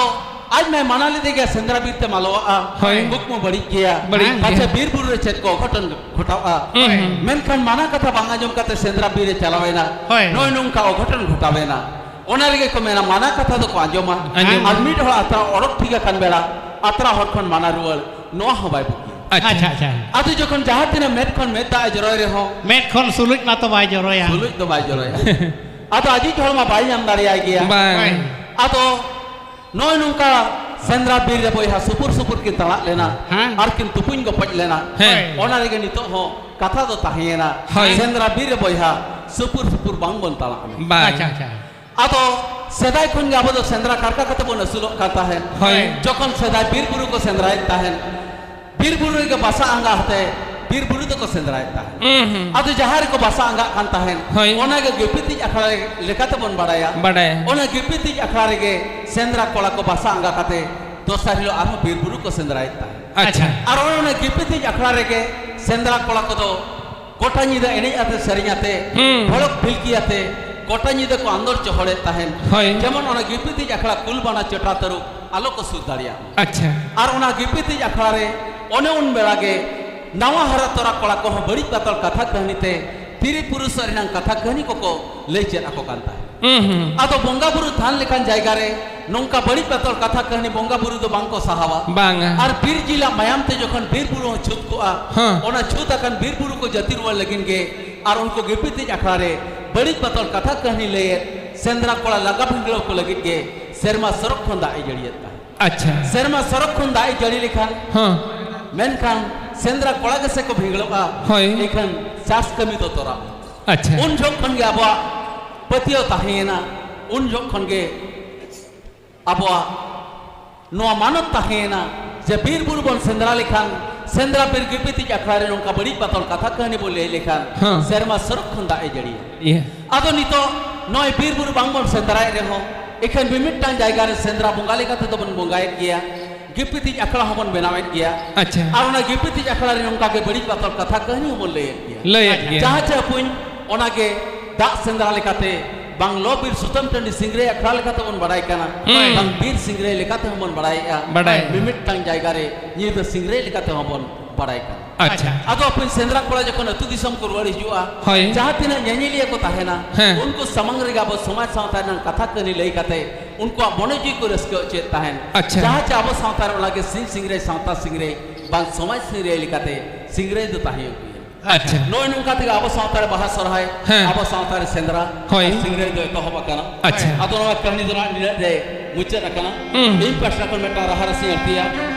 ᱟᱡ ᱢᱟᱭ ᱢᱟᱱᱟ ᱞᱮᱫᱮ ᱜᱮᱭᱟ, ᱥᱮᱸᱫᱽᱨᱟ ᱵᱤᱨ ᱛᱮ ᱟᱞᱚ ᱟᱜᱼᱟ᱾ ᱦᱳᱭ᱾ ᱠᱩᱠᱢᱩ ᱵᱟᱹᱲᱤᱡ ᱜᱮᱭᱟ᱾ ᱵᱟᱹᱲᱤᱡ ᱦᱮᱸ᱾ ᱜᱮᱭᱟ᱾ ᱯᱟᱪᱷᱮ ᱵᱤᱨ ᱵᱩᱨᱩ ᱨᱮ ᱪᱮᱫ ᱠᱚ ᱚᱜᱷᱚᱴᱚᱱ ᱜᱷᱚᱴᱟᱣᱼᱟ᱾ ᱦᱩᱸ, ᱦᱩᱸ᱾ ᱢᱮᱱᱠᱷᱟᱱ ᱢᱟᱱᱟ ᱠᱟᱛᱷᱟ ᱵᱟᱝ ᱟᱸᱡᱚᱢ ᱠᱟᱛᱮ ᱥᱮᱸᱫᱽᱨᱟ ᱵᱤᱨ ᱨᱮ ᱪᱟᱞᱟᱣᱮᱱᱟ᱾ ᱦᱳᱭ᱾ ᱱᱚᱜᱼᱚᱭ ᱱᱚᱝᱠᱟ ᱚᱜᱷᱚᱴᱚᱱ ᱜᱷᱚᱴᱟᱣᱮᱱᱟ᱾ ᱚᱱᱟ ᱨᱮᱜᱮ ᱠᱚ ᱢᱮᱱᱟ, ᱢᱟᱱᱟ ᱠᱟᱛᱷᱟ ᱫᱚᱠᱚ ᱟᱸᱡᱚᱢᱟ᱾ ᱟᱸᱡᱚᱢᱟ᱾ ᱟᱨ ᱢᱤᱫ ᱦᱚᱲ ᱟᱛᱨᱟ ᱚᱰᱚᱠ ᱴᱷᱤᱠ ᱟᱠᱟᱱ ᱵᱮᱲᱟ ᱟᱛᱨᱟ ᱦᱚᱲ ᱠᱷᱚᱱ ᱢᱟᱱᱟ ᱨᱩᱣᱟᱹᱲ, ᱱᱚᱣᱟ ᱦᱚᱸ ᱵᱟᱭ ᱵᱩᱜᱤᱭᱟ᱾ ᱟᱪᱪᱷᱟ᱾ ᱟᱪᱪᱷᱟ, ᱟᱪᱪᱷᱟ᱾ ᱟᱫᱚ ᱡᱚᱠᱷᱚᱱ ᱡᱟᱦᱟᱸ ᱛᱤᱱᱟᱹᱜ ᱢᱮᱫ ᱠᱷᱚᱱ ᱢᱮᱫ ᱫᱟᱜ ᱮ ᱡᱚᱨᱚᱭ ᱨᱮᱦᱚᱸ, ᱢᱮᱫ ᱠᱷᱚᱱ ᱥᱩᱞᱩᱡ ᱢᱟᱛᱚ ᱵᱟᱭ ᱡᱚᱨᱚᱭᱟ᱾ ᱥᱩᱞᱩᱡ ᱫᱚ ᱵᱟᱭ ᱡᱚᱨᱚᱭᱟ᱾ ᱟᱫᱚ ᱟᱡᱤᱡ ᱦᱚᱲ ᱢᱟ ᱵᱟᱭ ᱧᱟᱢ ᱫᱟᱲᱮᱭᱟᱭ ᱜᱮᱭᱟ᱾ ᱵᱟᱝ᱾ ᱦᱳᱭ᱾ ᱟᱫᱚ ᱱᱚᱜᱼᱚᱭ ᱱᱚᱝᱠᱟ ᱥᱮᱸᱫᱽᱨᱟ ᱵᱤᱨ ᱨᱮ ᱵᱚᱭᱦᱟ ᱥᱩᱯᱩᱨ ᱥᱩᱯᱩᱨ ᱠᱤᱱ ᱛᱟᱲᱟᱜ ᱞᱮᱱᱟ᱾ ᱦᱮᱸ᱾ ᱟᱨ ᱠᱤᱱ ᱛᱩᱯᱩᱧ ᱜᱚᱯᱚᱡ ᱞᱮᱱᱟ᱾ ᱦᱮᱸ᱾ ᱦᱳᱭ᱾ ᱚᱱᱟ ᱨᱮᱜᱮ ᱱᱤᱛᱚᱜ ᱦᱚᱸ ᱠᱟᱛᱷᱟ ᱫᱚ ᱛᱟᱦᱮᱸᱭᱮᱱᱟ᱾ ᱦᱳᱭ᱾ ᱥᱮᱸᱫᱽᱨᱟ ᱵᱤᱨ ᱨᱮ ᱵᱚᱭᱦᱟ ᱥᱩᱯᱩᱨ ᱥᱩᱯᱩᱨ ᱵᱟᱝ ᱵᱚᱱ ᱛᱟᱲᱟᱜ ᱢᱟ᱾ ᱵᱟᱝ᱾ ᱟᱪᱪᱷᱟ, ᱟᱪᱪᱷᱟ᱾ ᱟᱫᱚ ᱥᱮᱫᱟᱭ ᱠᱷᱚᱱ ᱜᱮ ᱟᱵᱚ ᱫᱚ ᱥᱮᱸᱫᱽᱨᱟ ᱠᱟᱨᱠᱟ ᱠᱟᱛᱮ ᱵᱚᱱ ᱟᱹᱥᱩᱞᱚᱜ ᱠᱟᱱ ᱛᱟᱦᱮᱸᱫ᱾ ᱦᱳᱭ᱾ ᱡᱚᱠᱷᱚᱱ ᱥᱮᱫᱟᱭ ᱵᱤᱨ ᱵᱩᱨᱩ ᱠᱚ ᱥᱮᱸᱫᱽᱨᱟᱭᱮᱫ ᱛᱟᱦᱮᱸᱫ, ᱵᱤᱨ ᱵᱩᱨᱩ ᱨᱮᱜᱮ ᱵᱟᱥᱟ ᱟᱸᱜᱟ ᱦᱟᱛᱮ ᱵᱤᱨ ᱵᱩᱨᱩ ᱫᱚᱠᱚ ᱥᱮᱸᱫᱽᱨᱟᱭᱮᱫ ᱛᱟᱦᱮᱸᱫ᱾ ᱦᱩᱸ, ᱦᱩᱸ᱾ ᱟᱫᱚ ᱡᱟᱦᱟᱸ ᱨᱮᱠᱚ ᱵᱟᱥᱟ ᱟᱸᱜᱟᱜ ᱠᱟᱱ ᱛᱟᱦᱮᱸᱫ, ᱦᱳᱭ᱾ ᱚᱱᱟ ᱜᱮ ᱜᱤᱯᱤᱛᱤᱡ ᱟᱠᱷᱲᱟ ᱞᱮᱠᱟᱛᱮ ᱵᱚᱱ ᱵᱟᱲᱟᱭᱟ᱾ ᱵᱟᱰᱟᱭᱟ᱾ ᱚᱱᱟ ᱜᱤᱯᱤᱛᱤᱡ ᱟᱠᱷᱲᱟ ᱨᱮᱜᱮ ᱥᱮᱸᱫᱽᱨᱟ ᱠᱚᱲᱟ ᱠᱚ ᱵᱟᱥᱟ ᱟᱸᱜᱟ ᱠᱟᱛᱮ ᱫᱚᱥᱟᱨ ᱦᱤᱞᱳᱜ ᱟᱨᱦᱚᱸ ᱵᱤᱨ ᱵᱩᱨᱩ ᱠᱚ ᱥᱮᱸᱫᱽᱨᱟᱭᱮᱫ ᱛᱟᱦᱮᱸᱫ᱾ ᱟᱪᱪᱷᱟ᱾ ᱟᱨ ᱚᱱᱮ ᱚᱱᱟ ᱜᱤᱯᱤᱛᱤᱡ ᱟᱠᱷᱲᱟ ᱨᱮᱜᱮ ᱥᱮᱸᱫᱽᱨᱟ ᱠᱚᱲᱟ ᱠᱚᱫᱚ ᱜᱚᱴᱟ ᱧᱤᱫᱟᱹ ᱮᱱᱮᱡ ᱟᱛᱮ, ᱥᱮᱨᱮᱧ ᱟᱛᱮ, ᱦᱩᱸ᱾ ᱵᱷᱚᱲᱚᱠ ᱵᱷᱤᱞᱠᱤ ᱟᱛᱮ ᱜᱚᱴᱟ ᱧᱤᱫᱟᱹ ᱠᱚ ᱟᱸᱫᱳᱲ ᱪᱚᱦᱚᱲᱮᱫ ᱛᱟᱦᱮᱸᱱ᱾ ᱦᱳᱭ᱾ ᱡᱮᱢᱚᱱ ᱚᱱᱟ ᱜᱤᱯᱤᱛᱤᱡ ᱟᱠᱷᱲᱟ ᱠᱩᱞ, ᱵᱟᱱᱟ, ᱪᱮᱴᱟ, ᱛᱟᱹᱨᱩᱵ ᱟᱞᱚ ᱠᱚ ᱥᱩᱨ ᱫᱟᱲᱮᱭᱟᱜ ᱢᱟ᱾ ᱟᱪᱪᱷᱟ᱾ ᱟᱨ ᱚᱱᱟ ᱜᱤᱯᱤᱛᱤᱡ ᱟᱠᱷᱲᱟ ᱨᱮ ᱚᱱᱮ ᱩᱱ ᱵᱮᱲᱟ ᱜᱮ ᱱᱟᱣᱟ ᱦᱟᱨᱟ ᱛᱚᱨᱟ ᱠᱚᱲᱟ ᱠᱚᱦᱚᱸ ᱵᱟᱹᱲᱤᱡ ᱵᱟᱛᱚᱞ ᱠᱟᱛᱷᱟ ᱠᱟᱹᱦᱱᱤ ᱛᱮ ᱛᱤᱨᱤ ᱯᱩᱨᱩᱥ ᱨᱮᱱᱟᱜ ᱠᱟᱛᱷᱟ ᱠᱟᱹᱦᱱᱤ ᱠᱚᱠᱚ ᱞᱟᱹᱭ ᱪᱮᱫ ᱟᱠᱚ ᱠᱟᱱ ᱛᱟᱦᱮᱸᱫ᱾ ᱦᱩᱸ, ᱦᱩᱸ᱾ ᱟᱫᱚ ᱵᱚᱸᱜᱟ ᱵᱩᱨᱩ ᱛᱷᱟᱱ ᱞᱮᱠᱟᱱ ᱡᱟᱭᱜᱟ ᱨᱮ ᱱᱚᱝᱠᱟ ᱵᱟᱹᱲᱤᱡ ᱵᱟᱛᱚᱞ ᱠᱟᱛᱷᱟ ᱠᱟᱹᱦᱱᱤ ᱵᱚᱸᱜᱟ ᱵᱩᱨᱩ ᱫᱚ ᱵᱟᱝ ᱠᱚ ᱥᱟᱦᱟᱣᱟ᱾ ᱵᱟᱝᱟ᱾ ᱟᱨ ᱵᱤᱨ ᱡᱤᱞᱟᱜ ᱢᱟᱭᱟᱢ ᱛᱮ ᱡᱚᱠᱷᱚᱱ ᱵᱤᱨ ᱵᱩᱨᱩ ᱦᱚᱸ ᱪᱷᱩᱛ ᱠᱚᱜᱼᱟ, ᱦᱮᱸ᱾ ᱚᱱᱟ ᱪᱷᱩᱛ ᱟᱠᱟᱱ ᱵᱤᱨ ᱵᱩᱨᱩ ᱠᱚ ᱡᱟᱹᱛᱤ ᱨᱩᱣᱟᱹᱲ ᱞᱟᱹᱜᱤᱫ ᱜᱮ ᱟᱨ ᱩᱱᱠᱩ ᱜᱤᱯᱤᱛᱤᱡ ᱟᱠᱷᱲᱟ ᱨᱮ ᱵᱟᱹᱲᱤᱡ ᱵᱟᱛᱚᱞ ᱠᱟᱛᱷᱟ ᱠᱟᱹᱦᱱᱤ ᱞᱟᱹᱭᱮᱫ ᱥᱮᱸᱫᱽᱨᱟ ᱠᱚᱲᱟ ᱞᱟᱜᱟ ᱵᱷᱤᱸᱫᱽᱲᱟᱹᱣ ᱠᱚ ᱞᱟᱹᱜᱤᱫ ᱜᱮ ᱥᱮᱨᱢᱟ ᱥᱚᱨᱚᱜ ᱠᱷᱚᱱ ᱫᱟᱜ ᱮ ᱡᱟᱹᱲᱤᱭᱮᱫ ᱛᱟᱦᱮᱸᱫ᱾ ᱟᱪᱪᱷᱟ᱾ ᱥᱮᱨᱢᱟ ᱥᱚᱨᱚᱜ ᱠᱷᱚᱱ ᱫᱟᱜ ᱮ ᱡᱟᱹᱲᱤ ᱞᱮᱠᱷᱟᱱ, ᱦᱚᱸ᱾ ᱢᱮᱱᱠᱷᱟᱱ ᱥᱮᱸᱫᱽᱨᱟ ᱠᱚᱲᱟ ᱜᱮᱥᱮ ᱠᱚ ᱵᱷᱤᱸᱫᱟᱹᱲᱚᱜᱼᱟ, ᱦᱳᱭ᱾ ᱮᱱᱠᱷᱟᱱ ᱪᱟᱥ ᱠᱟᱹᱢᱤ ᱫᱚ ᱛᱚᱨᱟᱜᱼᱟ᱾ ᱟᱪᱪᱷᱟ᱾ ᱩᱱ ᱡᱚᱦᱚᱜ ᱠᱷᱚᱱ ᱜᱮ ᱟᱵᱚᱣᱟᱜ ᱯᱟᱹᱛᱭᱟᱹᱣ ᱛᱟᱦᱮᱸᱭᱮᱱᱟ, ᱩᱱ ᱡᱚᱦᱚᱜ ᱠᱷᱚᱱ ᱜᱮ ᱟᱵᱚᱣᱟᱜ ᱱᱚᱣᱟ ᱢᱟᱱᱚᱛ ᱛᱟᱦᱮᱸᱭᱮᱱᱟ ᱡᱮ ᱵᱤᱨ ᱵᱩᱨᱩ ᱵᱚᱱ ᱥᱮᱸᱫᱽᱨᱟ ᱞᱮᱠᱷᱟᱱ, ᱥᱮᱸᱫᱽᱨᱟ ᱵᱤᱨ ᱜᱤᱯᱤᱛᱤᱡ ᱟᱠᱷᱲᱟ ᱨᱮ ᱱᱚᱝᱠᱟ ᱵᱟᱹᱲᱤᱡ ᱵᱟᱛᱚᱞ ᱠᱟᱛᱷᱟ ᱠᱟᱹᱦᱱᱤ ᱵᱚᱱ ᱞᱟᱹᱭ ᱞᱮᱠᱷᱟᱱ, ᱦᱮᱸ᱾ ᱥᱮᱨᱢᱟ ᱥᱚᱨᱚᱜ ᱠᱷᱚᱱ ᱫᱟᱜ ᱮ ᱡᱟᱹᱲᱤᱭᱟ᱾ ᱤᱭᱟᱹ᱾ ᱟᱫᱚ ᱱᱤᱛᱚᱜ ᱱᱚᱜᱼᱚᱭ ᱵᱤᱨ ᱵᱩᱨᱩ ᱵᱟᱝ ᱵᱚᱱ ᱥᱮᱸᱫᱽᱨᱟᱭᱮᱫ ᱨᱮᱦᱚᱸ, ᱮᱠᱷᱟᱱ ᱢᱤᱢᱤᱫᱴᱟᱝ ᱡᱟᱭᱜᱟ ᱨᱮ ᱥᱮᱸᱫᱽᱨᱟ ᱵᱚᱸᱜᱟ ᱞᱮᱠᱟ ᱛᱮᱫᱚ ᱵᱚᱱ ᱵᱚᱸᱜᱟᱭᱮᱫ ᱜᱮᱭᱟ, ᱜᱤᱯᱤᱛᱤᱡ ᱟᱠᱷᱲᱟ ᱦᱚᱸᱵᱚᱱ ᱵᱮᱱᱟᱣᱮᱫ ᱜᱮᱭᱟ᱾ ᱟᱪᱪᱷᱟ᱾ ᱟᱨ ᱚᱱᱟ ᱜᱤᱯᱤᱛᱤᱡ ᱟᱠᱷᱲᱟ ᱨᱮ ᱱᱚᱝᱠᱟ ᱜᱮ ᱵᱟᱹᱲᱤᱡ ᱵᱟᱛᱚᱞ ᱠᱟᱛᱷᱟ ᱠᱟᱹᱦᱱᱤ ᱦᱚᱸᱵᱚᱱ ᱞᱟᱹᱭᱮᱫ ᱜᱮᱭᱟ᱾ ᱞᱟᱹᱭᱮᱫ ᱜᱮᱭᱟ᱾ ᱡᱟᱦᱟᱸ ᱪᱮ ᱟᱹᱯᱩᱧ ᱚᱱᱟ ᱜᱮ ᱫᱟᱜ ᱥᱮᱸᱫᱽᱨᱟ ᱞᱮᱠᱟᱛᱮ, ᱵᱟᱝ ᱞᱚ ᱵᱤᱨ ᱥᱩᱛᱟᱹᱢ ᱴᱟᱺᱰᱤ ᱥᱤᱝᱨᱟᱹᱭ ᱟᱠᱷᱲᱟ ᱞᱮᱠᱟᱛᱮ ᱵᱚᱱ ᱵᱟᱲᱟᱭ ᱠᱟᱱᱟ, ᱦᱩᱸ᱾ ᱵᱟᱝ ᱵᱤᱨ ᱥᱤᱝᱨᱟᱹᱭ ᱞᱮᱠᱟᱛᱮ ᱦᱚᱸ ᱵᱚᱱ ᱵᱟᱲᱟᱭᱮᱫᱼᱟ᱾ ᱵᱟᱲᱟᱭ᱾ ᱢᱤᱢᱤᱫᱴᱟᱝ ᱡᱟᱭᱜᱟ ᱨᱮ ᱧᱤᱫᱟᱹ ᱥᱤᱝᱨᱟᱹᱭ ᱞᱮᱠᱟᱛᱮ ᱦᱚᱸ ᱵᱚᱱ ᱵᱟᱲᱟᱭ ᱠᱟᱱᱟ᱾ ᱟᱪᱪᱷᱟ᱾ ᱟᱫᱚ ᱟᱹᱯᱩᱧ ᱥᱮᱸᱫᱽᱨᱟ ᱠᱚᱲᱟ ᱡᱚᱠᱷᱚᱱ ᱟᱹᱛᱩ ᱫᱤᱥᱚᱢ ᱠᱚ ᱨᱩᱣᱟᱹᱲ ᱦᱤᱡᱩᱜᱼᱟ, ᱦᱳᱭ᱾ ᱡᱟᱦᱟᱸ ᱛᱤᱱᱟᱹᱜ ᱧᱮᱧᱮᱞᱤᱭᱟᱹ ᱠᱚ ᱛᱟᱦᱮᱱᱟ, ᱦᱮᱸ᱾ ᱩᱱᱠᱩ ᱥᱟᱢᱟᱝ ᱨᱮᱜᱮ ᱟᱵᱚ ᱥᱚᱢᱟᱡᱽ ᱥᱟᱶᱛᱟ ᱨᱮᱱᱟᱜ ᱠᱟᱛᱷᱟ ᱠᱟᱹᱦᱱᱤ ᱞᱟᱹᱭ ᱠᱟᱛᱮ ᱩᱱᱠᱩᱣᱟᱜ ᱢᱚᱱᱮ ᱡᱤᱣᱤ ᱠᱚ ᱨᱟᱹᱥᱠᱟᱹ ᱦᱚᱪᱚᱭᱮᱫ ᱛᱟᱦᱮᱱ᱾ ᱟᱪᱪᱷᱟ᱾ ᱡᱟᱦᱟᱸ ᱪᱮ ᱟᱵᱚ ᱥᱟᱶᱛᱟ ᱨᱮ ᱚᱱᱟᱜᱮ ᱥᱤᱧ ᱥᱤᱝᱨᱟᱹᱭ, ᱥᱟᱶᱛᱟ ᱥᱤᱝᱨᱟᱹᱭ, ᱵᱟᱝ ᱥᱚᱢᱟᱡᱽ ᱥᱤᱝᱨᱟᱹᱭ ᱞᱮᱠᱟᱛᱮ ᱥᱤᱝᱨᱟᱹᱭ ᱫᱚ ᱛᱟᱦᱮᱸ ᱟᱹᱜᱩᱭᱮᱱᱟ᱾ ᱟᱪᱪᱷᱟ᱾ ᱱᱚᱜᱼᱚᱭ ᱱᱚᱝᱠᱟ ᱛᱮᱜᱮ ᱟᱵᱚ ᱥᱟᱶᱛᱟ ᱨᱮ ᱵᱟᱦᱟ ᱥᱚᱨᱦᱟᱭ, ᱦᱮᱸ᱾ ᱟᱵᱚ ᱥᱟᱶᱛᱟ ᱨᱮ ᱥᱮᱸᱫᱽᱨᱟ ᱦᱳᱭ᱾ ᱟᱨ ᱥᱤᱝᱨᱟᱹᱭ ᱫᱚ ᱮᱛᱚᱦᱚᱵ ᱟᱠᱟᱱᱟ᱾ ᱟᱪᱪᱷᱟ᱾ ᱟᱫᱚ ᱱᱚᱣᱟ ᱠᱟᱹᱦᱱᱤ ᱫᱚ ᱱᱟᱦᱟᱜ ᱱᱤᱱᱟᱹᱜ ᱨᱮ ᱢᱩᱪᱟᱹᱫ ᱟᱠᱟᱱᱟ᱾ ᱦᱩᱸ᱾ ᱤᱧ ᱯᱟᱥᱴᱟ ᱠᱷᱚᱱ ᱢᱤᱫᱴᱟᱝ ᱨᱟᱦᱟ ᱨᱟᱹᱥᱤᱧ ᱟᱹᱲᱛᱤᱭᱟ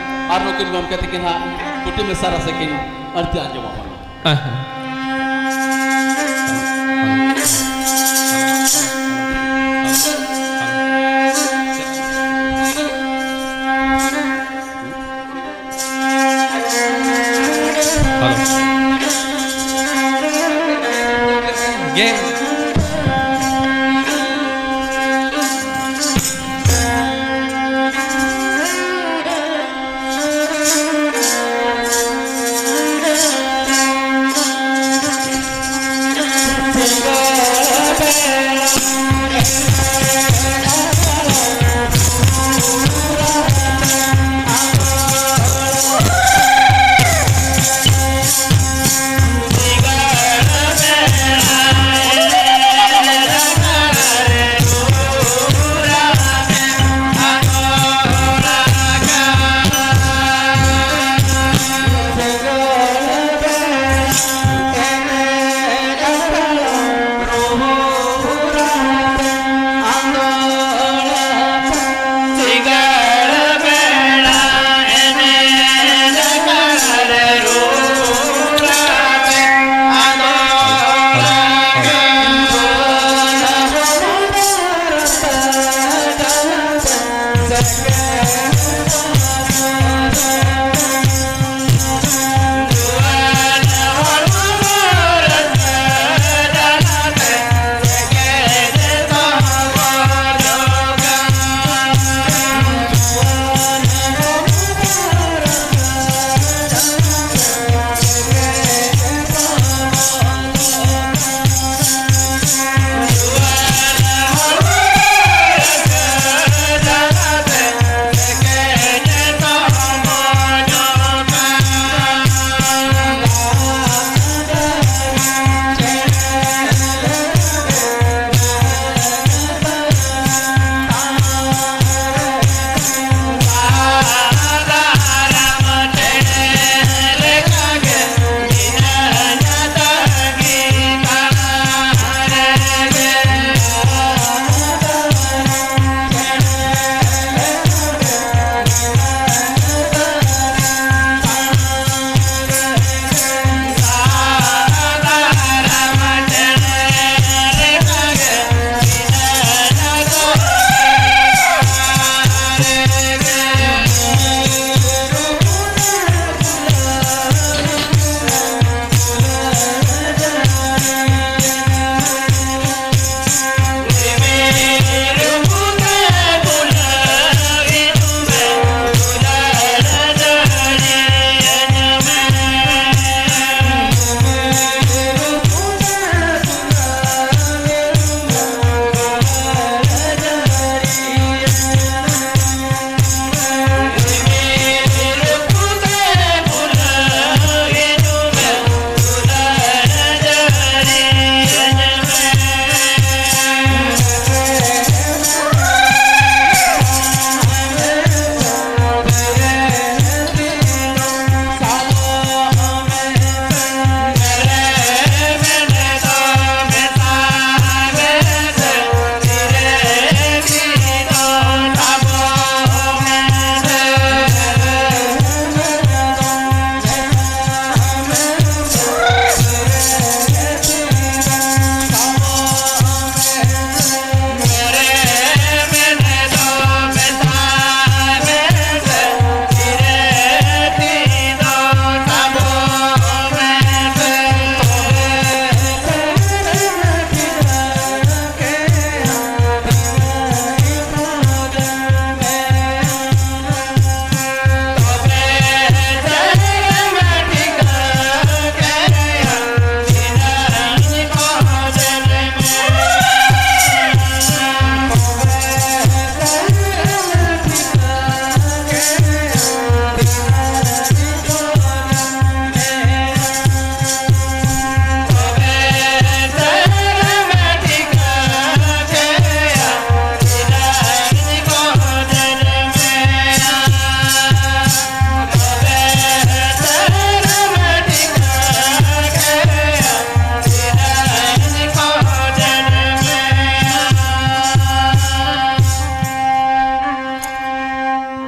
ᱟᱨ ᱱᱩᱠᱤᱱ ᱜᱚᱢᱠᱮ ᱛᱟᱹᱠᱤᱱ ᱦᱟᱸᱜ ᱠᱩᱴᱤ ᱢᱮᱥᱟ ᱨᱟᱥᱮ ᱠᱤᱱ ᱟᱹᱲᱛᱤ ᱟᱸᱡᱚᱢ ᱟᱵᱚᱱᱟ᱾ ᱟᱦᱟ᱾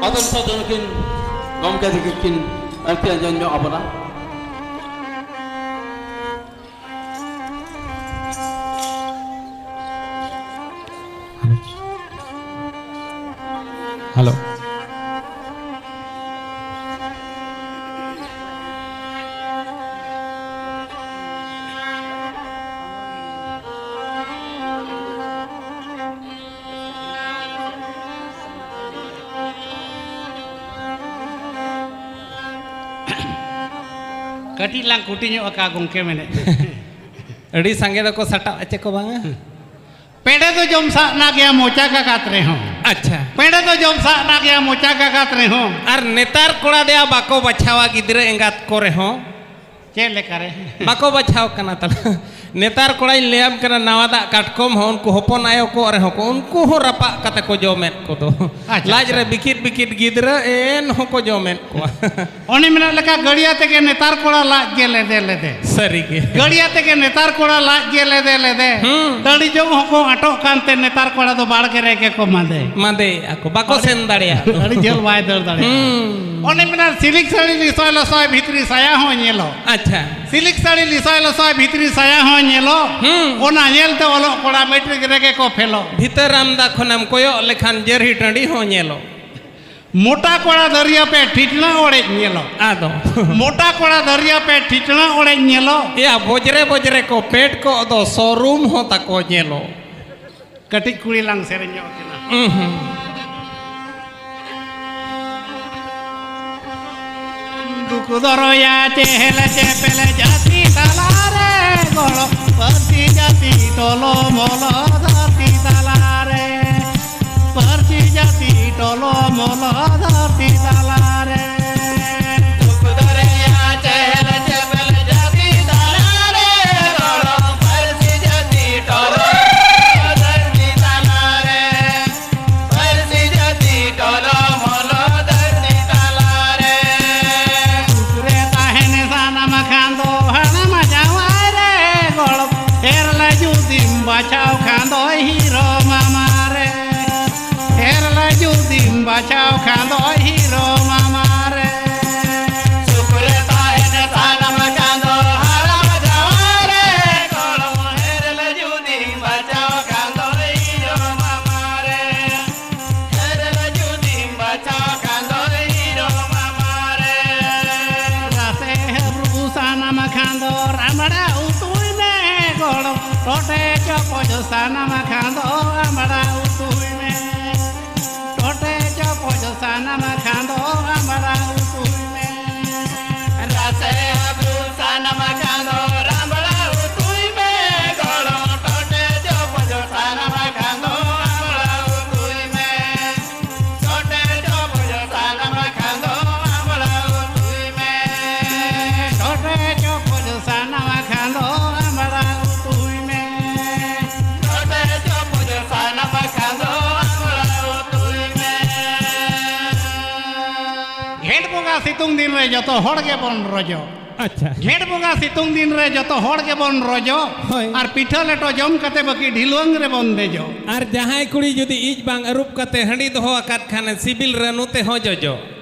ᱟᱫᱚ ᱱᱤᱛᱚᱜ ᱫᱚ ᱱᱩᱠᱤᱱ ᱜᱚᱢᱠᱮ ᱛᱟᱹᱠᱤᱱ ᱠᱤᱱ ᱟᱹᱲᱛᱤ ᱟᱸᱡᱚᱢ ᱧᱚᱜ ᱟᱵᱚᱱᱟ᱾ ᱦᱮᱞᱳ᱾ ᱠᱟᱹᱴᱤᱡ ᱞᱟᱝ ᱠᱩᱴᱤ ᱧᱚᱜ ᱟᱠᱟᱫ ᱜᱚᱢᱠᱮ ᱢᱮᱱᱮᱫ᱾ ᱟᱹᱰᱤ ᱥᱟᱸᱜᱮ ᱫᱚᱠᱚ ᱥᱟᱴᱟᱜᱼᱟ ᱪᱮ ᱠᱚ ᱵᱟᱝᱟ? ᱯᱮᱸᱰᱮ ᱫᱚ ᱡᱚᱢ ᱥᱟᱜᱱᱟ ᱜᱮᱭᱟ ᱢᱚᱪᱟ ᱜᱟᱜᱟᱛ ᱨᱮᱦᱚᱸ᱾ ᱟᱪᱪᱷᱟ᱾ ᱯᱮᱸᱰᱮ ᱫᱚ ᱡᱚᱢ ᱥᱟᱜᱱᱟ ᱜᱮᱭᱟ ᱢᱚᱪᱟ ᱜᱟᱜᱟᱛ ᱨᱮᱦᱚᱸ᱾ ᱟᱨ ᱱᱮᱛᱟᱨ ᱠᱚᱲᱟ ᱫᱮᱭᱟ ᱵᱟᱠᱚ ᱵᱟᱪᱷᱟᱣᱟ ᱜᱤᱫᱽᱨᱟᱹ ᱮᱸᱜᱟᱛ ᱠᱚᱨᱮ ᱦᱚᱸ᱾ ᱪᱮᱫ ᱞᱮᱠᱟᱨᱮ? ᱵᱟᱠᱚ ᱵᱟᱪᱷᱟᱣ ᱠᱟᱱᱟ ᱛᱟᱞᱟ᱾ ᱱᱮᱛᱟᱨ ᱠᱚᱲᱟᱧ ᱞᱟᱹᱭᱟᱢ ᱠᱟᱱᱟ, ᱱᱟᱣᱟ ᱫᱟᱜ ᱠᱟᱴᱠᱚᱢ ᱦᱚᱸ ᱩᱱᱠᱩ ᱦᱚᱯᱚᱱ ᱟᱭᱳ ᱠᱚ ᱨᱮᱦᱚᱸ ᱠᱚ, ᱩᱱᱠᱩ ᱦᱚᱸ ᱨᱟᱯᱟᱜ ᱠᱟᱛᱮ ᱠᱚ ᱡᱚᱢᱮᱫ ᱠᱚᱫᱚ᱾ ᱟᱪᱪᱷᱟ, ᱞᱟᱡ ᱨᱮ ᱟᱪᱪᱷᱟ᱾ ᱵᱤᱠᱤᱴ ᱵᱤᱠᱤᱴ ᱜᱤᱫᱽᱨᱟᱹ ᱮᱱ ᱦᱚᱸᱠᱚ ᱡᱚᱢᱮᱫ ᱠᱚᱣᱟ᱾ ᱚᱱᱮ ᱢᱮᱱᱟᱜ ᱞᱮᱠᱟ, ᱜᱟᱹᱲᱤᱭᱟ ᱛᱮᱜᱮ ᱱᱮᱛᱟᱨ ᱠᱚᱲᱟ ᱞᱟᱡ ᱜᱮ ᱞᱮᱫᱮ ᱞᱮᱫᱮ᱾ ᱥᱟᱹᱨᱤᱜᱮ᱾ ᱜᱟᱹᱲᱤᱭᱟ ᱛᱮᱜᱮ ᱱᱮᱛᱟᱨ ᱠᱚᱲᱟ ᱞᱟᱡ ᱜᱮ ᱞᱮᱫᱮ ᱞᱮᱫᱮ᱾ ᱦᱩᱸ᱾ ᱛᱟᱹᱲᱤ ᱡᱚᱢ ᱦᱚᱸᱠᱚ ᱟᱴᱚᱜ ᱠᱟᱱᱛᱮ ᱱᱮᱛᱟᱨ ᱠᱚᱲᱟ ᱫᱚ ᱵᱟᱲᱜᱮ ᱨᱮᱜᱮ ᱠᱚ ᱢᱟᱸᱫᱮ᱾ ᱢᱟᱸᱫᱮᱭᱮᱫᱼᱟ ᱠᱚ, ᱵᱟᱠᱚ ᱟᱹᱰᱤ, ᱥᱮᱱ ᱫᱟᱲᱮᱭᱟᱜ ᱫᱚ᱾ ᱟᱹᱰᱤ ᱡᱷᱟᱹᱞ ᱵᱟᱭ ᱫᱟᱹᱲ ᱫᱟᱲᱮᱭᱟᱜᱼᱟ᱾ ᱦᱩᱸ᱾ ᱚᱱᱮ ᱢᱮᱱᱟᱜ, ᱥᱤᱞᱤᱠ ᱥᱟᱹᱲᱤ ᱞᱤᱥᱚᱭ ᱞᱚᱥᱚᱭ ᱵᱷᱤᱛᱨᱤ ᱥᱟᱭᱟ ᱦᱚᱸ ᱧᱮᱞᱚᱜ᱾ ᱟᱪᱪᱷᱟ᱾ ᱥᱤᱞᱤᱠ ᱥᱟᱹᱲᱤ ᱞᱤᱥᱚᱭ ᱞᱚᱥᱚᱭ ᱵᱷᱤᱛᱨᱤ ᱥᱟᱭᱟ ᱦᱚᱸ ᱧᱮᱞᱚᱜ᱾ ᱦᱩᱸ᱾ ᱚᱱᱟ ᱧᱮᱞᱛᱮ ᱚᱞᱚᱜ ᱠᱚᱲᱟ ᱢᱮᱴᱨᱤᱠ ᱨᱮᱜᱮ ᱠᱚ ᱯᱷᱮᱞᱚᱜ᱾ ᱵᱷᱤᱛᱟᱹᱨ ᱟᱢᱫᱟ ᱠᱷᱚᱱᱮᱢ ᱠᱚᱭᱚᱜ ᱞᱮᱠᱷᱟᱱ ᱡᱟᱹᱨᱦᱤ ᱴᱟᱺᱰᱤ ᱦᱚᱸ ᱧᱮᱞᱚᱜ᱾ ᱢᱚᱴᱟ ᱠᱚᱲᱟ ᱫᱟᱹᱨᱭᱟᱹ ᱯᱮ ᱴᱷᱤᱴᱱᱟ ᱚᱲᱮᱡ ᱧᱮᱞᱚᱜ᱾ ᱟᱫᱚ᱾ ᱢᱚᱴᱟ ᱠᱚᱲᱟ ᱫᱟᱹᱨᱭᱟᱹ ᱯᱮ ᱴᱷᱤᱴᱱᱟ ᱚᱲᱮᱡ ᱧᱮᱞᱚᱜ᱾ ᱮᱭᱟ, ᱵᱚᱡᱽᱨᱮ ᱵᱚᱡᱽᱨᱮ ᱠᱚ ᱯᱮᱴ ᱠᱚᱜ ᱫᱚ ᱥᱳᱨᱩᱢ ᱦᱚᱸ ᱛᱟᱠᱚ ᱧᱮᱞᱚᱜ᱾ ᱠᱟᱹᱴᱤᱡ ᱠᱩᱲᱤ ᱞᱟᱝ ᱥᱮᱨᱮᱧ ᱧᱚᱜ ᱠᱤᱱᱟ᱾ ᱩᱸᱦᱩᱸ᱾ ᱫᱩᱠ ᱫᱚᱨᱭᱟ ᱪᱮᱦᱮᱞ ᱪᱮᱯᱮᱞ ᱡᱟᱹᱛᱤ ᱛᱟᱞᱟᱨᱮ ᱜᱚᱲᱚ ᱯᱟᱹᱨᱥᱤ ᱡᱟᱹᱛᱤ ᱴᱚᱞᱚ ᱢᱚᱞᱚ ᱫᱷᱟᱹᱨᱛᱤ ᱛᱟᱞᱟᱨᱮ ᱯᱟᱹᱨᱥᱤ ᱡᱟᱹᱛᱤ ᱴᱚᱞᱚ ᱢᱚᱞᱚ ᱫᱷᱟᱹᱨᱛᱤ ᱛᱟᱞᱟᱨᱮ᱾ ᱫᱩᱠ ᱫᱚᱨᱭᱟ ᱪᱮᱦᱮᱞ ᱪᱮᱯᱮᱞ ᱡᱟᱹᱛᱤ ᱛᱟᱞᱟᱨᱮ ᱜᱚᱲᱚ ᱯᱟᱹᱨᱥᱤ ᱡᱟᱹᱛᱤ ᱴᱚᱞᱚ ᱫᱷᱟᱹᱨᱛᱤ ᱛᱟᱞᱟᱨᱮ᱾ ᱯᱟᱹᱨᱥᱤ ᱡᱟᱹᱛᱤ ᱴᱚᱞᱚ ᱢᱚᱞᱚ ᱫᱷᱟᱹᱨᱛᱤ ᱛᱟᱞᱟᱨᱮ᱾ ᱥᱩᱠ ᱨᱮ ᱛᱟᱦᱮᱱ ᱥᱟᱱᱟᱢ ᱠᱷᱟᱱ ᱫᱚ ᱦᱟᱲᱟᱢ ᱡᱟᱶᱟᱭ ᱨᱮ ᱜᱚᱲᱚ᱾ ᱮᱨ ᱞᱮ ᱡᱩᱫᱤᱢ ᱵᱟᱪᱷᱟᱣ ᱠᱷᱟᱱ ᱫᱚ ᱦᱤᱨᱳ ᱢᱟᱢᱟ ᱨᱮ᱾ ᱮᱨ ᱞᱮ ᱡᱩᱫᱤᱢ ᱵᱟᱪᱷᱟᱣ ᱠᱷᱟᱱ ᱫᱚ ᱦᱤᱨᱳ ᱢᱟᱢᱟ ᱨᱮ᱾ ᱥᱩᱠ ᱨᱮ ᱛᱟᱦᱮᱱ ᱥᱟᱱᱟᱢ ᱠᱷᱟᱱ ᱫᱚ ᱦᱟᱲᱟᱢ ᱡᱟᱶᱟᱭ ᱨᱮ᱾ ᱜᱚᱲᱚᱢ ᱦᱮᱨᱮᱞ ᱡᱩᱫᱤᱢ ᱵᱟᱪᱷᱟᱣ ᱠᱷᱟᱱ ᱫᱚ ᱦᱤᱨᱳ ᱢᱟᱢᱟ ᱨᱮ᱾ ᱦᱮᱨᱮᱞ ᱡᱩᱫᱤᱢ ᱵᱟᱪᱷᱟᱣ ᱠᱷᱟᱱ ᱫᱚ ᱦᱤᱨᱳ ᱢᱟᱢᱟ ᱨᱮ᱾ ᱨᱟᱥᱮ ᱦᱟᱹᱵᱽᱨᱩ ᱥᱟᱱᱟᱢ ᱠᱷᱟᱱ ᱫᱚ ᱨᱟᱢᱲᱟ ᱩᱛᱩᱭ ᱢᱮ᱾ ᱜᱚᱲᱚᱢ ᱴᱚᱴᱮ ᱪᱚᱯᱚᱡ ᱥᱟᱱᱟᱢ ᱠᱷᱟᱱ ᱫᱚ ᱟᱢᱲᱟ ᱩᱛᱩᱭ ᱢᱮ᱾ ᱴᱚᱴᱮ ᱪᱚᱯᱚᱡ ᱥᱟᱱᱟᱢ ᱠᱷᱟᱱ ᱫᱚ ᱟᱢᱲᱟ ᱩᱛᱩᱭ ᱢᱮ᱾ ᱨᱟᱥᱮ ᱦᱟᱹᱵᱽᱨᱩ ᱥᱟᱱᱟᱢ ᱠᱷᱟᱱ ᱫᱚ ᱨᱟᱢᱲᱟ ᱩᱛᱩᱭ ᱢᱮ᱾ ᱜᱚᱲᱚᱢ ᱴᱚᱴᱮ ᱪᱚᱯᱚᱡ ᱥᱟᱱᱟᱢ ᱠᱷᱟᱱ ᱫᱚ ᱟᱢᱲᱟ ᱩᱛᱩᱭ ᱢᱮ᱾ ᱴᱚᱴᱮ ᱪᱚᱯᱚᱡ ᱥᱟᱱᱟᱢ ᱠᱷᱟᱱ ᱫᱚ ᱟᱢᱲᱟ ᱩᱛᱩᱭ ᱢᱮ᱾ ᱴᱚᱴᱮ ᱪᱚᱯᱚᱡ ᱥᱟᱱᱟᱢ ᱠᱷᱟᱱ ᱫᱚ ᱟᱢᱲᱟ ᱩᱛᱩᱭ ᱢᱮ᱾ ᱴᱚᱴᱮ ᱪᱚᱯᱚᱡ ᱥᱟᱱᱟᱢ ᱠᱷᱟᱱ ᱫᱚ ᱟᱢᱲᱟ ᱩᱛᱩᱭ ᱢᱮ᱾ ᱡᱷᱮᱸᱴ ᱵᱚᱸᱜᱟ ᱥᱤᱛᱩᱝ ᱫᱤᱱ ᱨᱮ ᱡᱚᱛᱚ ᱦᱚᱲ ᱜᱮᱵᱚᱱ ᱨᱚᱡᱚ᱾ ᱟᱪᱪᱷᱟ᱾ ᱡᱷᱮᱸᱴ ᱵᱚᱸᱜᱟ ᱥᱤᱛᱩᱝ ᱫᱤᱱ ᱨᱮ ᱡᱚᱛᱚ ᱦᱚᱲ ᱜᱮᱵᱚᱱ ᱨᱚᱡᱚ᱾ ᱦᱳᱭ᱾ ᱟᱨ ᱯᱤᱴᱷᱟᱹ ᱞᱮᱴᱚ ᱡᱚᱢ ᱠᱟᱛᱮ ᱵᱟᱹᱠᱤ ᱰᱷᱤᱞᱣᱟᱹᱝ ᱨᱮᱵᱚᱱ ᱫᱮᱡᱚᱜ᱾ ᱟᱨ ᱡᱟᱦᱟᱸᱭ ᱠᱩᱲᱤ ᱡᱩᱫᱤ ᱤᱡ ᱵᱟᱝ ᱟᱹᱨᱩᱵ ᱠᱟᱛᱮ ᱦᱟᱺᱰᱤ ᱫᱚᱦᱚ ᱟᱠᱟᱫ ᱠᱷᱟᱱᱮ, ᱥᱤᱵᱤᱞ ᱨᱟᱹᱱᱩ ᱛᱮᱦᱚᱸ ᱡᱚᱡᱚ᱾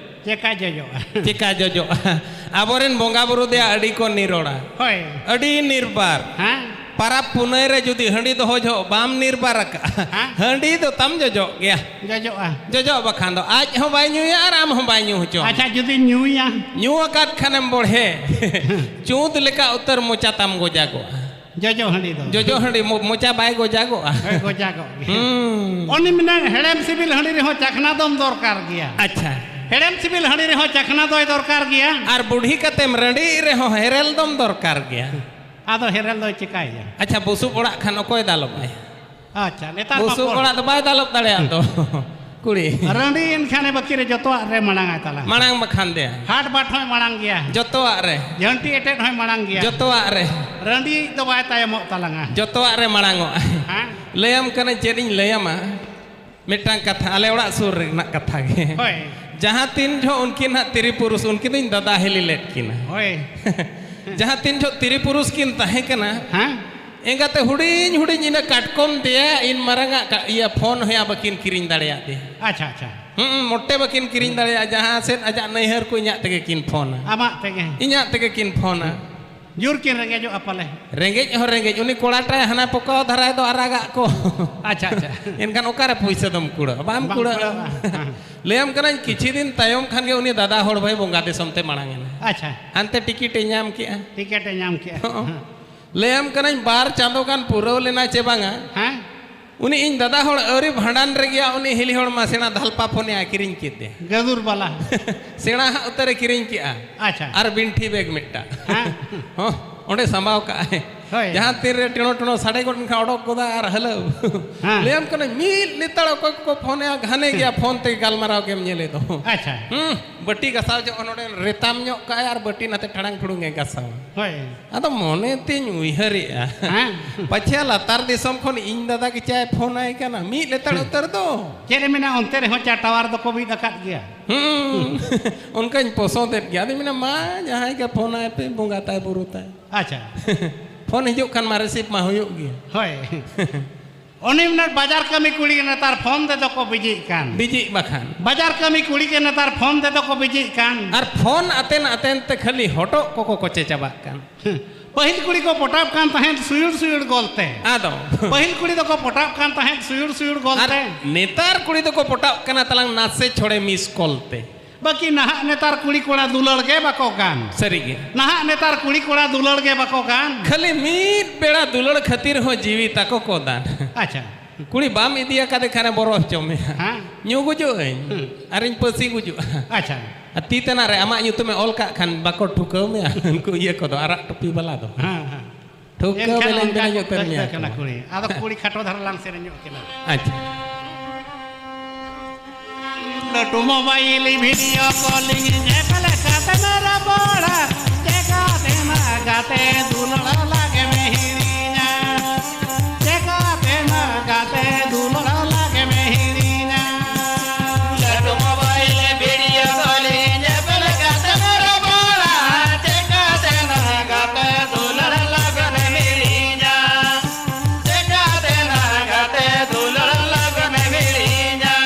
ᱪᱮᱠᱟ ᱡᱚᱡᱚᱜᱼᱟ? ᱪᱮᱠᱟ ᱡᱚᱡᱚᱜᱼᱟ? ᱟᱵᱚᱨᱮᱱ ᱵᱚᱸᱜᱟ ᱵᱩᱨᱩ ᱫᱚᱭᱟ ᱟᱹᱰᱤ ᱠᱚ ᱱᱤᱨᱚᱲᱟ᱾ ᱦᱳᱭ᱾ ᱟᱹᱰᱤ ᱱᱤᱨᱵᱟᱨ᱾ ᱦᱮᱸ᱾ ᱯᱟᱨᱟᱵᱽ ᱯᱩᱱᱟᱹᱭ ᱨᱮ ᱡᱩᱫᱤ ᱦᱟᱺᱰᱤ ᱫᱚᱦᱚ ᱡᱚᱦᱚᱜ ᱵᱟᱢ ᱱᱤᱨᱵᱟᱨ ᱟᱠᱟᱜᱼᱟ, ᱦᱮᱸ᱾ ᱦᱟᱺᱰᱤ ᱫᱚ ᱛᱟᱢ ᱡᱚᱡᱚᱜ ᱜᱮᱭᱟ᱾ ᱡᱚᱡᱚᱜᱼᱟ᱾ ᱡᱚᱡᱚᱜ ᱵᱟᱠᱷᱟᱱ ᱫᱚ ᱟᱡ ᱦᱚᱸ ᱵᱟᱭ ᱧᱩᱭᱟ ᱟᱨ ᱟᱢ ᱦᱚᱸ ᱵᱟᱭ ᱧᱩ ᱦᱚᱪᱚ᱾ ᱟᱪᱪᱷᱟ, ᱡᱩᱫᱤ ᱧᱩᱭᱟ? ᱧᱩ ᱟᱠᱟᱫ ᱠᱷᱟᱱᱮᱢ ᱵᱚᱲᱦᱮ, ᱪᱩᱸᱫ ᱞᱮᱠᱟ ᱩᱛᱟᱹᱨ ᱢᱚᱪᱟ ᱛᱟᱢ ᱜᱚᱡᱟᱜᱚᱜᱼᱟ᱾ ᱡᱚᱡᱚ ᱦᱟᱺᱰᱤ ᱫᱚ? ᱡᱚᱡᱚ ᱦᱟᱺᱰᱤ ᱢᱚ-, ᱢᱚᱪᱟ ᱵᱟᱭ ᱜᱚᱡᱟᱜᱚᱜᱼᱟ᱾ ᱦᱳᱭ, ᱜᱚᱡᱟᱜᱚᱜ ᱜᱮᱭᱟ᱾ ᱦᱩᱸ᱾ ᱚᱱᱮ ᱢᱮᱱᱟ, ᱦᱮᱲᱮᱢ ᱥᱤᱵᱤᱞ ᱦᱟᱺᱰᱤ ᱨᱮᱦᱚᱸ ᱪᱟᱠᱷᱱᱟ ᱫᱚᱢ ᱫᱚᱨᱠᱟᱨ ᱜᱮᱭᱟ᱾ ᱟᱪᱪᱷᱟ᱾ ᱦᱮᱲᱮᱢ ᱥᱤᱵᱤᱞ ᱦᱟᱺᱰᱤ ᱨᱮᱦᱚᱸ ᱪᱟᱠᱷᱱᱟ ᱫᱚᱭ ᱫᱚᱨᱠᱟᱨ ᱜᱮᱭᱟ᱾ ᱟᱨ ᱵᱩᱰᱷᱤ ᱠᱟᱛᱮᱢ ᱨᱟᱺᱰᱤ ᱨᱮᱦᱚᱸ ᱦᱮᱨᱮᱞ ᱫᱚᱢ ᱫᱚᱨᱠᱟᱨ ᱜᱮᱭᱟ᱾ ᱟᱫᱚ ᱦᱮᱨᱮᱞ ᱫᱚᱭ ᱪᱤᱠᱟᱹᱭᱟ? ᱟᱪᱪᱷᱟ, ᱵᱩᱥᱩᱵ ᱚᱲᱟᱜ ᱠᱷᱟᱱ ᱚᱠᱚᱭ ᱫᱟᱞᱚᱵᱟᱭ? ᱟᱪᱪᱷᱟ, ᱱᱮᱛᱟᱨ ᱢᱟ ᱵᱩᱥᱩᱵ ᱯᱚ- ᱚᱲᱟᱜ ᱫᱚ ᱵᱟᱭ ᱫᱟᱞᱚᱵ ᱫᱟᱲᱮᱭᱟᱜ ᱫᱚ᱾ ᱠᱩᱲᱤ᱾ ᱨᱟᱺᱰᱤ ᱮᱱᱠᱷᱟᱱᱮ ᱵᱟᱹᱠᱤ ᱨᱮ ᱡᱚᱛᱚᱣᱟᱜ ᱨᱮ ᱢᱟᱲᱟᱝ ᱟᱭ ᱛᱟᱞᱟᱝ᱾ ᱢᱟᱲᱟᱝ ᱵᱟᱠᱷᱟᱱ ᱫᱮ᱾ ᱦᱟᱴ ᱵᱟᱴ ᱦᱚᱸᱭ ᱢᱟᱲᱟᱝ ᱜᱮᱭᱟ᱾ ᱡᱚᱛᱚᱣᱟᱜ ᱨᱮ᱾ ᱡᱷᱟᱹᱱᱴᱤ ᱮᱴᱮᱫ ᱦᱚᱸᱭ ᱢᱟᱲᱟᱝ ᱜᱮᱭᱟ᱾ ᱡᱚᱛᱚᱣᱟᱜ ᱨᱮ᱾ ᱨᱟᱺᱰᱤ ᱫᱚ ᱵᱟᱭ ᱛᱟᱭᱚᱢᱚᱜ ᱛᱟᱞᱟᱝᱟ᱾ ᱡᱚᱛᱚᱣᱟᱜ ᱨᱮ ᱢᱟᱲᱟᱝᱚᱜᱼᱟᱭ᱾ ᱦᱮᱸ? ᱞᱟᱹᱭᱟᱢ ᱠᱟᱹᱱᱟᱹᱧ, ᱪᱮᱫ ᱤᱧ ᱞᱟᱹᱭᱟᱢᱟ? ᱢᱤᱫᱴᱟᱝ ᱠᱟᱛᱷᱟ, ᱟᱞᱮ ᱚᱲᱟᱜ ᱥᱩᱨ ᱨᱮᱱᱟᱜ ᱠᱟᱛᱷᱟ ᱜᱮ᱾ ᱦᱳᱭ᱾ ᱡᱟᱦᱟᱸ ᱛᱤᱱ ᱡᱚᱦᱚᱜ ᱩᱱᱠᱤᱱ ᱦᱟᱸᱜ ᱛᱤᱨᱤ ᱯᱩᱨᱩᱥ, ᱩᱱᱠᱤᱱ ᱫᱚᱧ ᱫᱟᱫᱟ ᱦᱤᱞᱤ ᱞᱮᱫ ᱠᱤᱱᱟ᱾ ᱦᱳᱭ᱾ ᱡᱟᱦᱟᱸ ᱛᱤᱱ ᱡᱚᱦᱚᱜ ᱛᱤᱨᱤ ᱯᱩᱨᱩᱥ ᱠᱤᱱ ᱛᱟᱦᱮᱸ ᱠᱟᱱᱟ, ᱦᱮᱸ? ᱮᱸᱜᱟᱛᱮ ᱦᱩᱰᱤᱧ ᱦᱩᱰᱤᱧ ᱤᱱᱟᱹ ᱠᱟᱴᱠᱚᱢ ᱫᱮᱭᱟ ᱤᱱ ᱢᱟᱨᱟᱝᱟᱜ ᱠᱟ-, ᱤᱭᱟᱹ ᱯᱷᱳᱱ ᱦᱚᱸᱭᱟ ᱵᱟᱹᱠᱤᱱ ᱠᱤᱨᱤᱧ ᱫᱟᱲᱮᱭᱟᱫᱮᱭᱟ᱾ ᱟᱪᱪᱷᱟ, ᱟᱪᱪᱷᱟ᱾ ᱦᱩᱸ, ᱢᱚᱴᱮ ᱵᱟᱹᱠᱤᱱ ᱠᱤᱨᱤᱧ ᱫᱟᱲᱮᱭᱟᱜᱼᱟ᱾ ᱡᱟᱦᱟᱸ ᱥᱮᱫ ᱟᱡᱟᱜ ᱱᱟᱹᱭᱦᱟᱹᱨ ᱠᱚ ᱤᱧᱟᱹᱜ ᱛᱮᱜᱮ ᱠᱤᱱ ᱯᱷᱳᱱᱟ᱾ ᱟᱢᱟᱜ ᱛᱮᱜᱮ᱾ ᱤᱧᱟᱹᱜ ᱛᱮᱜᱮ ᱠᱤᱱ ᱯᱷᱳᱱᱟ᱾ ᱡᱳᱨ ᱠᱤᱱ ᱨᱮᱸᱜᱮᱡᱚᱜᱼᱟ ᱯᱟᱞᱮ᱾ ᱨᱮᱸᱜᱮᱡ ᱦᱚᱸ ᱨᱮᱸᱜᱮᱡ, ᱩᱱᱤ ᱠᱚᱲᱟᱴᱟᱭ ᱦᱟᱱᱟ ᱯᱚᱠᱟᱣ ᱫᱷᱟᱨᱟᱭ ᱫᱚ ᱟᱨᱟᱜᱟᱜ ᱠᱚ᱾ ᱟᱪᱪᱷᱟ, ᱟᱪᱪᱷᱟ᱾ ᱮᱱᱠᱷᱟᱱ ᱚᱠᱟᱨᱮ ᱯᱩᱭᱥᱟᱹ ᱫᱚᱢ ᱠᱩᱲᱟᱹᱜᱼᱟ? ᱵᱟᱢ ᱵᱟᱢ ᱠᱩᱲᱟᱹᱜᱼᱟ᱾ ᱠᱩᱲᱟᱹᱜᱼᱟ᱾ ᱦᱮᱸ᱾ ᱞᱟᱹᱭᱟᱢ ᱠᱟᱹᱱᱟᱹᱧ, ᱠᱤᱪᱷᱩ ᱫᱤᱱ ᱛᱟᱭᱚᱢ ᱠᱷᱟᱱ ᱜᱮ ᱩᱱᱤ ᱫᱟᱫᱟ ᱦᱚᱲ ᱵᱷᱟᱹᱭ ᱵᱚᱸᱜᱟ ᱫᱤᱥᱚᱢ ᱛᱮ ᱢᱟᱲᱟᱝ ᱮᱱᱟ᱾ ᱟᱪᱪᱷᱟ᱾ ᱦᱟᱱᱛᱮ ᱴᱤᱠᱤᱴ ᱮ ᱧᱟᱢ ᱠᱮᱜᱼᱟ᱾ ᱴᱤᱠᱤᱴ ᱮ ᱧᱟᱢ ᱠᱮᱜᱼᱟ᱾ ᱦᱚᱸ᱾ ᱦᱮᱸ᱾ ᱞᱟᱹᱭᱟᱢ ᱠᱟᱹᱱᱟᱹᱧ, ᱵᱟᱨ ᱪᱟᱸᱫᱚ ᱜᱟᱱ ᱯᱩᱨᱟᱹᱣ ᱞᱮᱱᱟ ᱪᱮ ᱵᱟᱝᱟ, ᱦᱮᱸ? ᱩᱱᱤ ᱤᱧ ᱫᱟᱫᱟ ᱦᱚᱲ ᱟᱹᱣᱨᱤ ᱵᱷᱟᱸᱰᱟᱱ ᱨᱮ ᱜᱮᱭᱟ, ᱩᱱᱤ ᱦᱤᱞᱤ ᱦᱚᱲ ᱢᱟ ᱥᱮᱬᱟ ᱫᱷᱟᱞᱯᱟ ᱯᱷᱳᱱᱮ ᱟᱹᱠᱷᱨᱤᱧ ᱠᱮᱫ ᱫᱮ᱾ ᱜᱟᱹᱫᱩᱨ ᱵᱟᱞᱟ᱾ ᱥᱮᱬᱟ ᱦᱟᱜ ᱩᱛᱟᱹᱨᱮ ᱠᱤᱨᱤᱧ ᱠᱮᱜᱼᱟ᱾ ᱟᱪᱪᱷᱟ᱾ ᱟᱨ ᱵᱤᱱᱴᱷᱤ ᱵᱮᱜᱽ ᱢᱤᱫᱴᱟᱝ᱾ ᱦᱮᱸ᱾ ᱦᱚᱸ, ᱚᱸᱰᱮ ᱥᱟᱢᱵᱟᱣ ᱠᱟᱜᱼᱟᱭ᱾ ᱦᱳᱭ᱾ ᱡᱟᱦᱟᱸ ᱛᱤᱱᱨᱮ ᱴᱮᱬᱚ ᱴᱮᱬᱚ ᱥᱟᱰᱮ ᱜᱚᱫ ᱮᱱᱠᱷᱟᱱ ᱚᱰᱚᱠ ᱜᱚᱫᱟ ᱟᱨ ᱦᱮᱞᱳ᱾ ᱦᱮᱸ᱾ ᱞᱟᱹᱭᱟᱢ ᱠᱟᱹᱱᱟᱹᱧ, ᱢᱤᱫ ᱞᱮᱛᱟᱲ ᱚᱠᱚᱭ ᱠᱚᱠᱚ ᱯᱷᱳᱱᱮᱜᱼᱟ, ᱜᱷᱟᱱᱮ ᱜᱮᱭᱟ ᱯᱷᱳᱱ ᱛᱮ ᱜᱟᱞᱢᱟᱨᱟᱣ ᱜᱮᱢ ᱧᱮᱞᱮ ᱫᱚ᱾ ᱟᱪᱪᱷᱟ᱾ ᱦᱩᱸ, ᱵᱟᱹᱴᱤ ᱜᱟᱥᱟᱣ ᱡᱚᱜ ᱱᱚᱰᱮ ᱨᱮᱛᱟᱢ ᱧᱚᱜ ᱠᱟᱜᱼᱟᱭ ᱟᱨ ᱵᱟᱹᱴᱤ ᱱᱟᱛᱮ ᱴᱷᱟᱲᱟᱝ ᱯᱷᱩᱲᱩᱝ ᱮ ᱜᱟᱥᱟᱣᱟ᱾ ᱦᱳᱭ᱾ ᱟᱫᱚ ᱢᱚᱱᱮ ᱛᱤᱧ ᱩᱭᱦᱟᱹᱨᱮᱜᱼᱟ, ᱦᱮᱸ᱾ ᱯᱟᱪᱷᱮ ᱞᱟᱛᱟᱨ ᱫᱤᱥᱚᱢ ᱠᱷᱚᱱ ᱤᱧ ᱫᱟᱫᱟ ᱜᱮᱪᱟᱭ ᱯᱷᱳᱱ ᱟᱭ ᱠᱟᱱᱟ, ᱢᱤᱫ ᱞᱮᱛᱟᱲ ᱦᱩᱸ᱾ ᱩᱛᱟᱹᱨ ᱫᱚ᱾ ᱪᱮᱫ ᱮ ᱢᱮᱱᱟ, ᱚᱱᱛᱮ ᱨᱮᱦᱚᱸ ᱪᱟ ᱴᱟᱣᱟᱨ ᱫᱚᱠᱚ ᱵᱤᱫ ᱟᱠᱟᱫ ᱜᱮᱭᱟ᱾ ᱦᱩᱸ, ᱚᱱᱠᱟᱧ ᱯᱚᱥᱚᱸᱫᱮᱫ ᱜᱮᱭᱟ᱾ ᱟᱫᱚᱧ ᱢᱮᱱᱟ, ᱢᱟ ᱡᱟᱦᱟᱸᱭ ᱜᱮ ᱯᱷᱳᱱ ᱟᱭ ᱯᱮ, ᱵᱚᱸᱜᱟ ᱛᱟᱭ ᱵᱩᱨᱩ ᱛᱟᱭ᱾ ᱟᱪᱪᱷᱟ᱾ ᱯᱷᱳᱱ ᱦᱤᱡᱩᱜ ᱠᱷᱟᱱ ᱢᱟ ᱨᱤᱥᱤᱵᱷ ᱢᱟ ᱦᱩᱭᱩᱜ ᱜᱮᱭᱟ᱾ ᱦᱳᱭ᱾ ᱚᱱᱮ ᱚᱱᱟ ᱵᱟᱡᱟᱨ ᱠᱟᱹᱢᱤ ᱠᱩᱲᱤ ᱜᱮ ᱱᱮᱛᱟᱨ ᱯᱷᱳᱱ ᱛᱮᱫᱚ ᱠᱚ ᱵᱤᱡᱤᱜ ᱠᱟᱱ᱾ ᱵᱤᱡᱤᱜ ᱵᱟᱠᱷᱟᱱ᱾ ᱵᱟᱡᱟᱨ ᱠᱟᱹᱢᱤ ᱠᱩᱲᱤ ᱜᱮ ᱱᱮᱛᱟᱨ ᱯᱷᱳᱱ ᱛᱮᱫᱚ ᱠᱚ ᱵᱤᱡᱤᱜ ᱠᱟᱱ᱾ ᱟᱨ ᱯᱷᱳᱱ ᱟᱛᱮᱱ ᱟᱛᱮᱱ ᱛᱮ ᱠᱷᱟᱹᱞᱤ ᱦᱚᱴᱚᱜ ᱠᱚᱠᱚ ᱠᱚᱪᱮ ᱪᱟᱵᱟᱜ ᱠᱟᱱ᱾ ᱯᱟᱹᱦᱤᱞ ᱠᱩᱲᱤ ᱠᱚ ᱯᱚᱴᱟᱣ ᱠᱟᱱ ᱛᱟᱦᱮᱸᱫ ᱥᱩᱭᱩᱲ ᱥᱩᱭᱩᱲ ᱜᱚᱞᱛᱮ᱾ ᱟᱫᱚ᱾ ᱯᱟᱹᱦᱤᱞ ᱠᱩᱲᱤ ᱫᱚᱠᱚ ᱯᱚᱴᱟᱣ ᱠᱟᱱ ᱛᱟᱦᱮᱸᱫ ᱥᱩᱭᱩᱲ ᱥᱩᱭᱩᱲ ᱟᱨ ᱜᱚᱞᱛᱮ᱾ ᱱᱮᱛᱟᱨ ᱠᱩᱲᱤ ᱫᱚᱠᱚ ᱯᱚᱴᱟᱣ ᱠᱟᱱᱟ ᱛᱟᱞᱟᱝ ᱱᱟᱥᱮ ᱪᱷᱚᱲᱮ ᱢᱤᱥ ᱠᱚᱞ ᱛᱮ᱾ ᱵᱟᱹᱠᱤ ᱱᱟᱦᱟᱜ ᱱᱮᱛᱟᱨ ᱠᱩᱲᱤ ᱠᱚᱲᱟ ᱫᱩᱞᱟᱹᱲ ᱜᱮ ᱵᱟᱠᱚ ᱜᱟᱱ᱾ ᱥᱟᱹᱨᱤᱜᱮ᱾ ᱱᱟᱦᱟᱜ ᱱᱮᱛᱟᱨ ᱠᱩᱲᱤ ᱠᱚᱲᱟ ᱫᱩᱞᱟᱹᱲ ᱜᱮ ᱵᱟᱠᱚ ᱜᱟᱱ᱾ ᱠᱷᱟᱹᱞᱤ ᱢᱤᱫ ᱵᱮᱲᱟ ᱫᱩᱞᱟᱹᱲ ᱠᱷᱟᱹᱛᱤᱨ ᱦᱚᱸ ᱡᱤᱣᱤ ᱛᱟᱠᱚ ᱠᱚ ᱫᱟᱱ᱾ ᱟᱪᱪᱷᱟ᱾ ᱠᱩᱲᱤ ᱵᱟᱢ ᱤᱫᱤ ᱟᱠᱟᱫᱮ ᱠᱷᱟᱱᱮ ᱵᱚᱨᱚ ᱦᱚᱪᱚ ᱢᱮᱭᱟ᱾ ᱦᱮᱸ᱾ ᱧᱩ ᱜᱩᱡᱩᱜ ᱟᱹᱧ᱾ ᱦᱩᱸ᱾ ᱟᱨᱤᱧ ᱯᱟᱹᱥᱤ ᱜᱩᱡᱩᱜᱼᱟ᱾ ᱟᱪᱪᱷᱟ᱾ ᱟᱨ ᱛᱤ ᱛᱮᱱᱟᱜ ᱨᱮ ᱟᱢᱟᱜ ᱧᱩᱛᱩᱢᱮ ᱚᱞ ᱠᱟᱜ ᱠᱷᱟᱱ ᱵᱟᱠᱚ ᱴᱷᱩᱠᱟᱹᱣ ᱢᱮᱭᱟ ᱩᱱᱠᱩ ᱤᱭᱟᱹ ᱠᱚᱫᱚ, ᱟᱨᱟᱜ ᱴᱩᱯᱤ ᱵᱟᱞᱟ ᱫᱚ᱾ ᱦᱮᱸ, ᱦᱮᱸ᱾ ᱴᱷᱩᱠᱟᱹᱣ ᱮᱱᱠᱷᱟᱱ ᱵᱮᱞᱮᱧ ᱚᱱᱠᱟ ᱵᱮᱞᱮᱧ ᱠᱚ ᱩᱛᱟᱹᱨ ᱠᱟᱹᱦᱱᱤ ᱢᱮᱭᱟ ᱠᱟᱱᱟ ᱠᱚ᱾ ᱠᱩᱲᱤ᱾ ᱟᱫᱚ ᱠᱩᱲᱤ ᱠᱷᱟᱴᱚ ᱫᱷᱟᱨᱟ ᱞᱟᱝ ᱥᱮᱨᱮᱧ ᱧᱚᱜ ᱠᱤᱱᱟ᱾ ᱟᱪᱪᱷᱟ᱾ ᱞᱟᱹᱴᱩ ᱢᱳᱵᱟᱭᱤᱞ ᱵᱷᱤᱰᱤᱭᱳ ᱠᱚᱞᱤᱝ ᱧᱮᱯᱮᱞ ᱠᱟᱛᱮᱢ ᱨᱚᱯᱚᱲᱟ, ᱪᱮᱠᱟᱛᱮᱢ ᱜᱟᱛᱮ ᱫᱩᱞᱟᱹᱲ ᱞᱟᱜᱮᱢ ᱦᱤᱲᱤᱧᱟ? ᱪᱮᱠᱟᱛᱮᱢ ᱜᱟᱛᱮ ᱫᱩᱞᱟᱹᱲ ᱞᱟᱜᱮᱢ ᱦᱤᱲᱤᱧᱟ? ᱞᱟᱹᱴᱩ ᱢᱳᱵᱟᱭᱤᱞ ᱵᱷᱤᱰᱤᱭᱳ ᱠᱚᱞᱤᱝ ᱧᱮᱯᱮᱞ ᱠᱟᱛᱮᱢ ᱨᱚᱯᱚᱲᱟ, ᱪᱮᱠᱟᱛᱮᱢ ᱜᱟᱛᱮ ᱫᱩᱞᱟᱹᱲ ᱞᱟᱜᱮᱢ ᱦᱤᱲᱤᱧᱟ? ᱪᱮᱠᱟᱛᱮ ᱱᱟᱜᱟᱛᱮ ᱫᱩᱞᱟᱹᱲ ᱞᱟᱜᱟᱱ ᱦᱤᱲᱤᱧᱟ?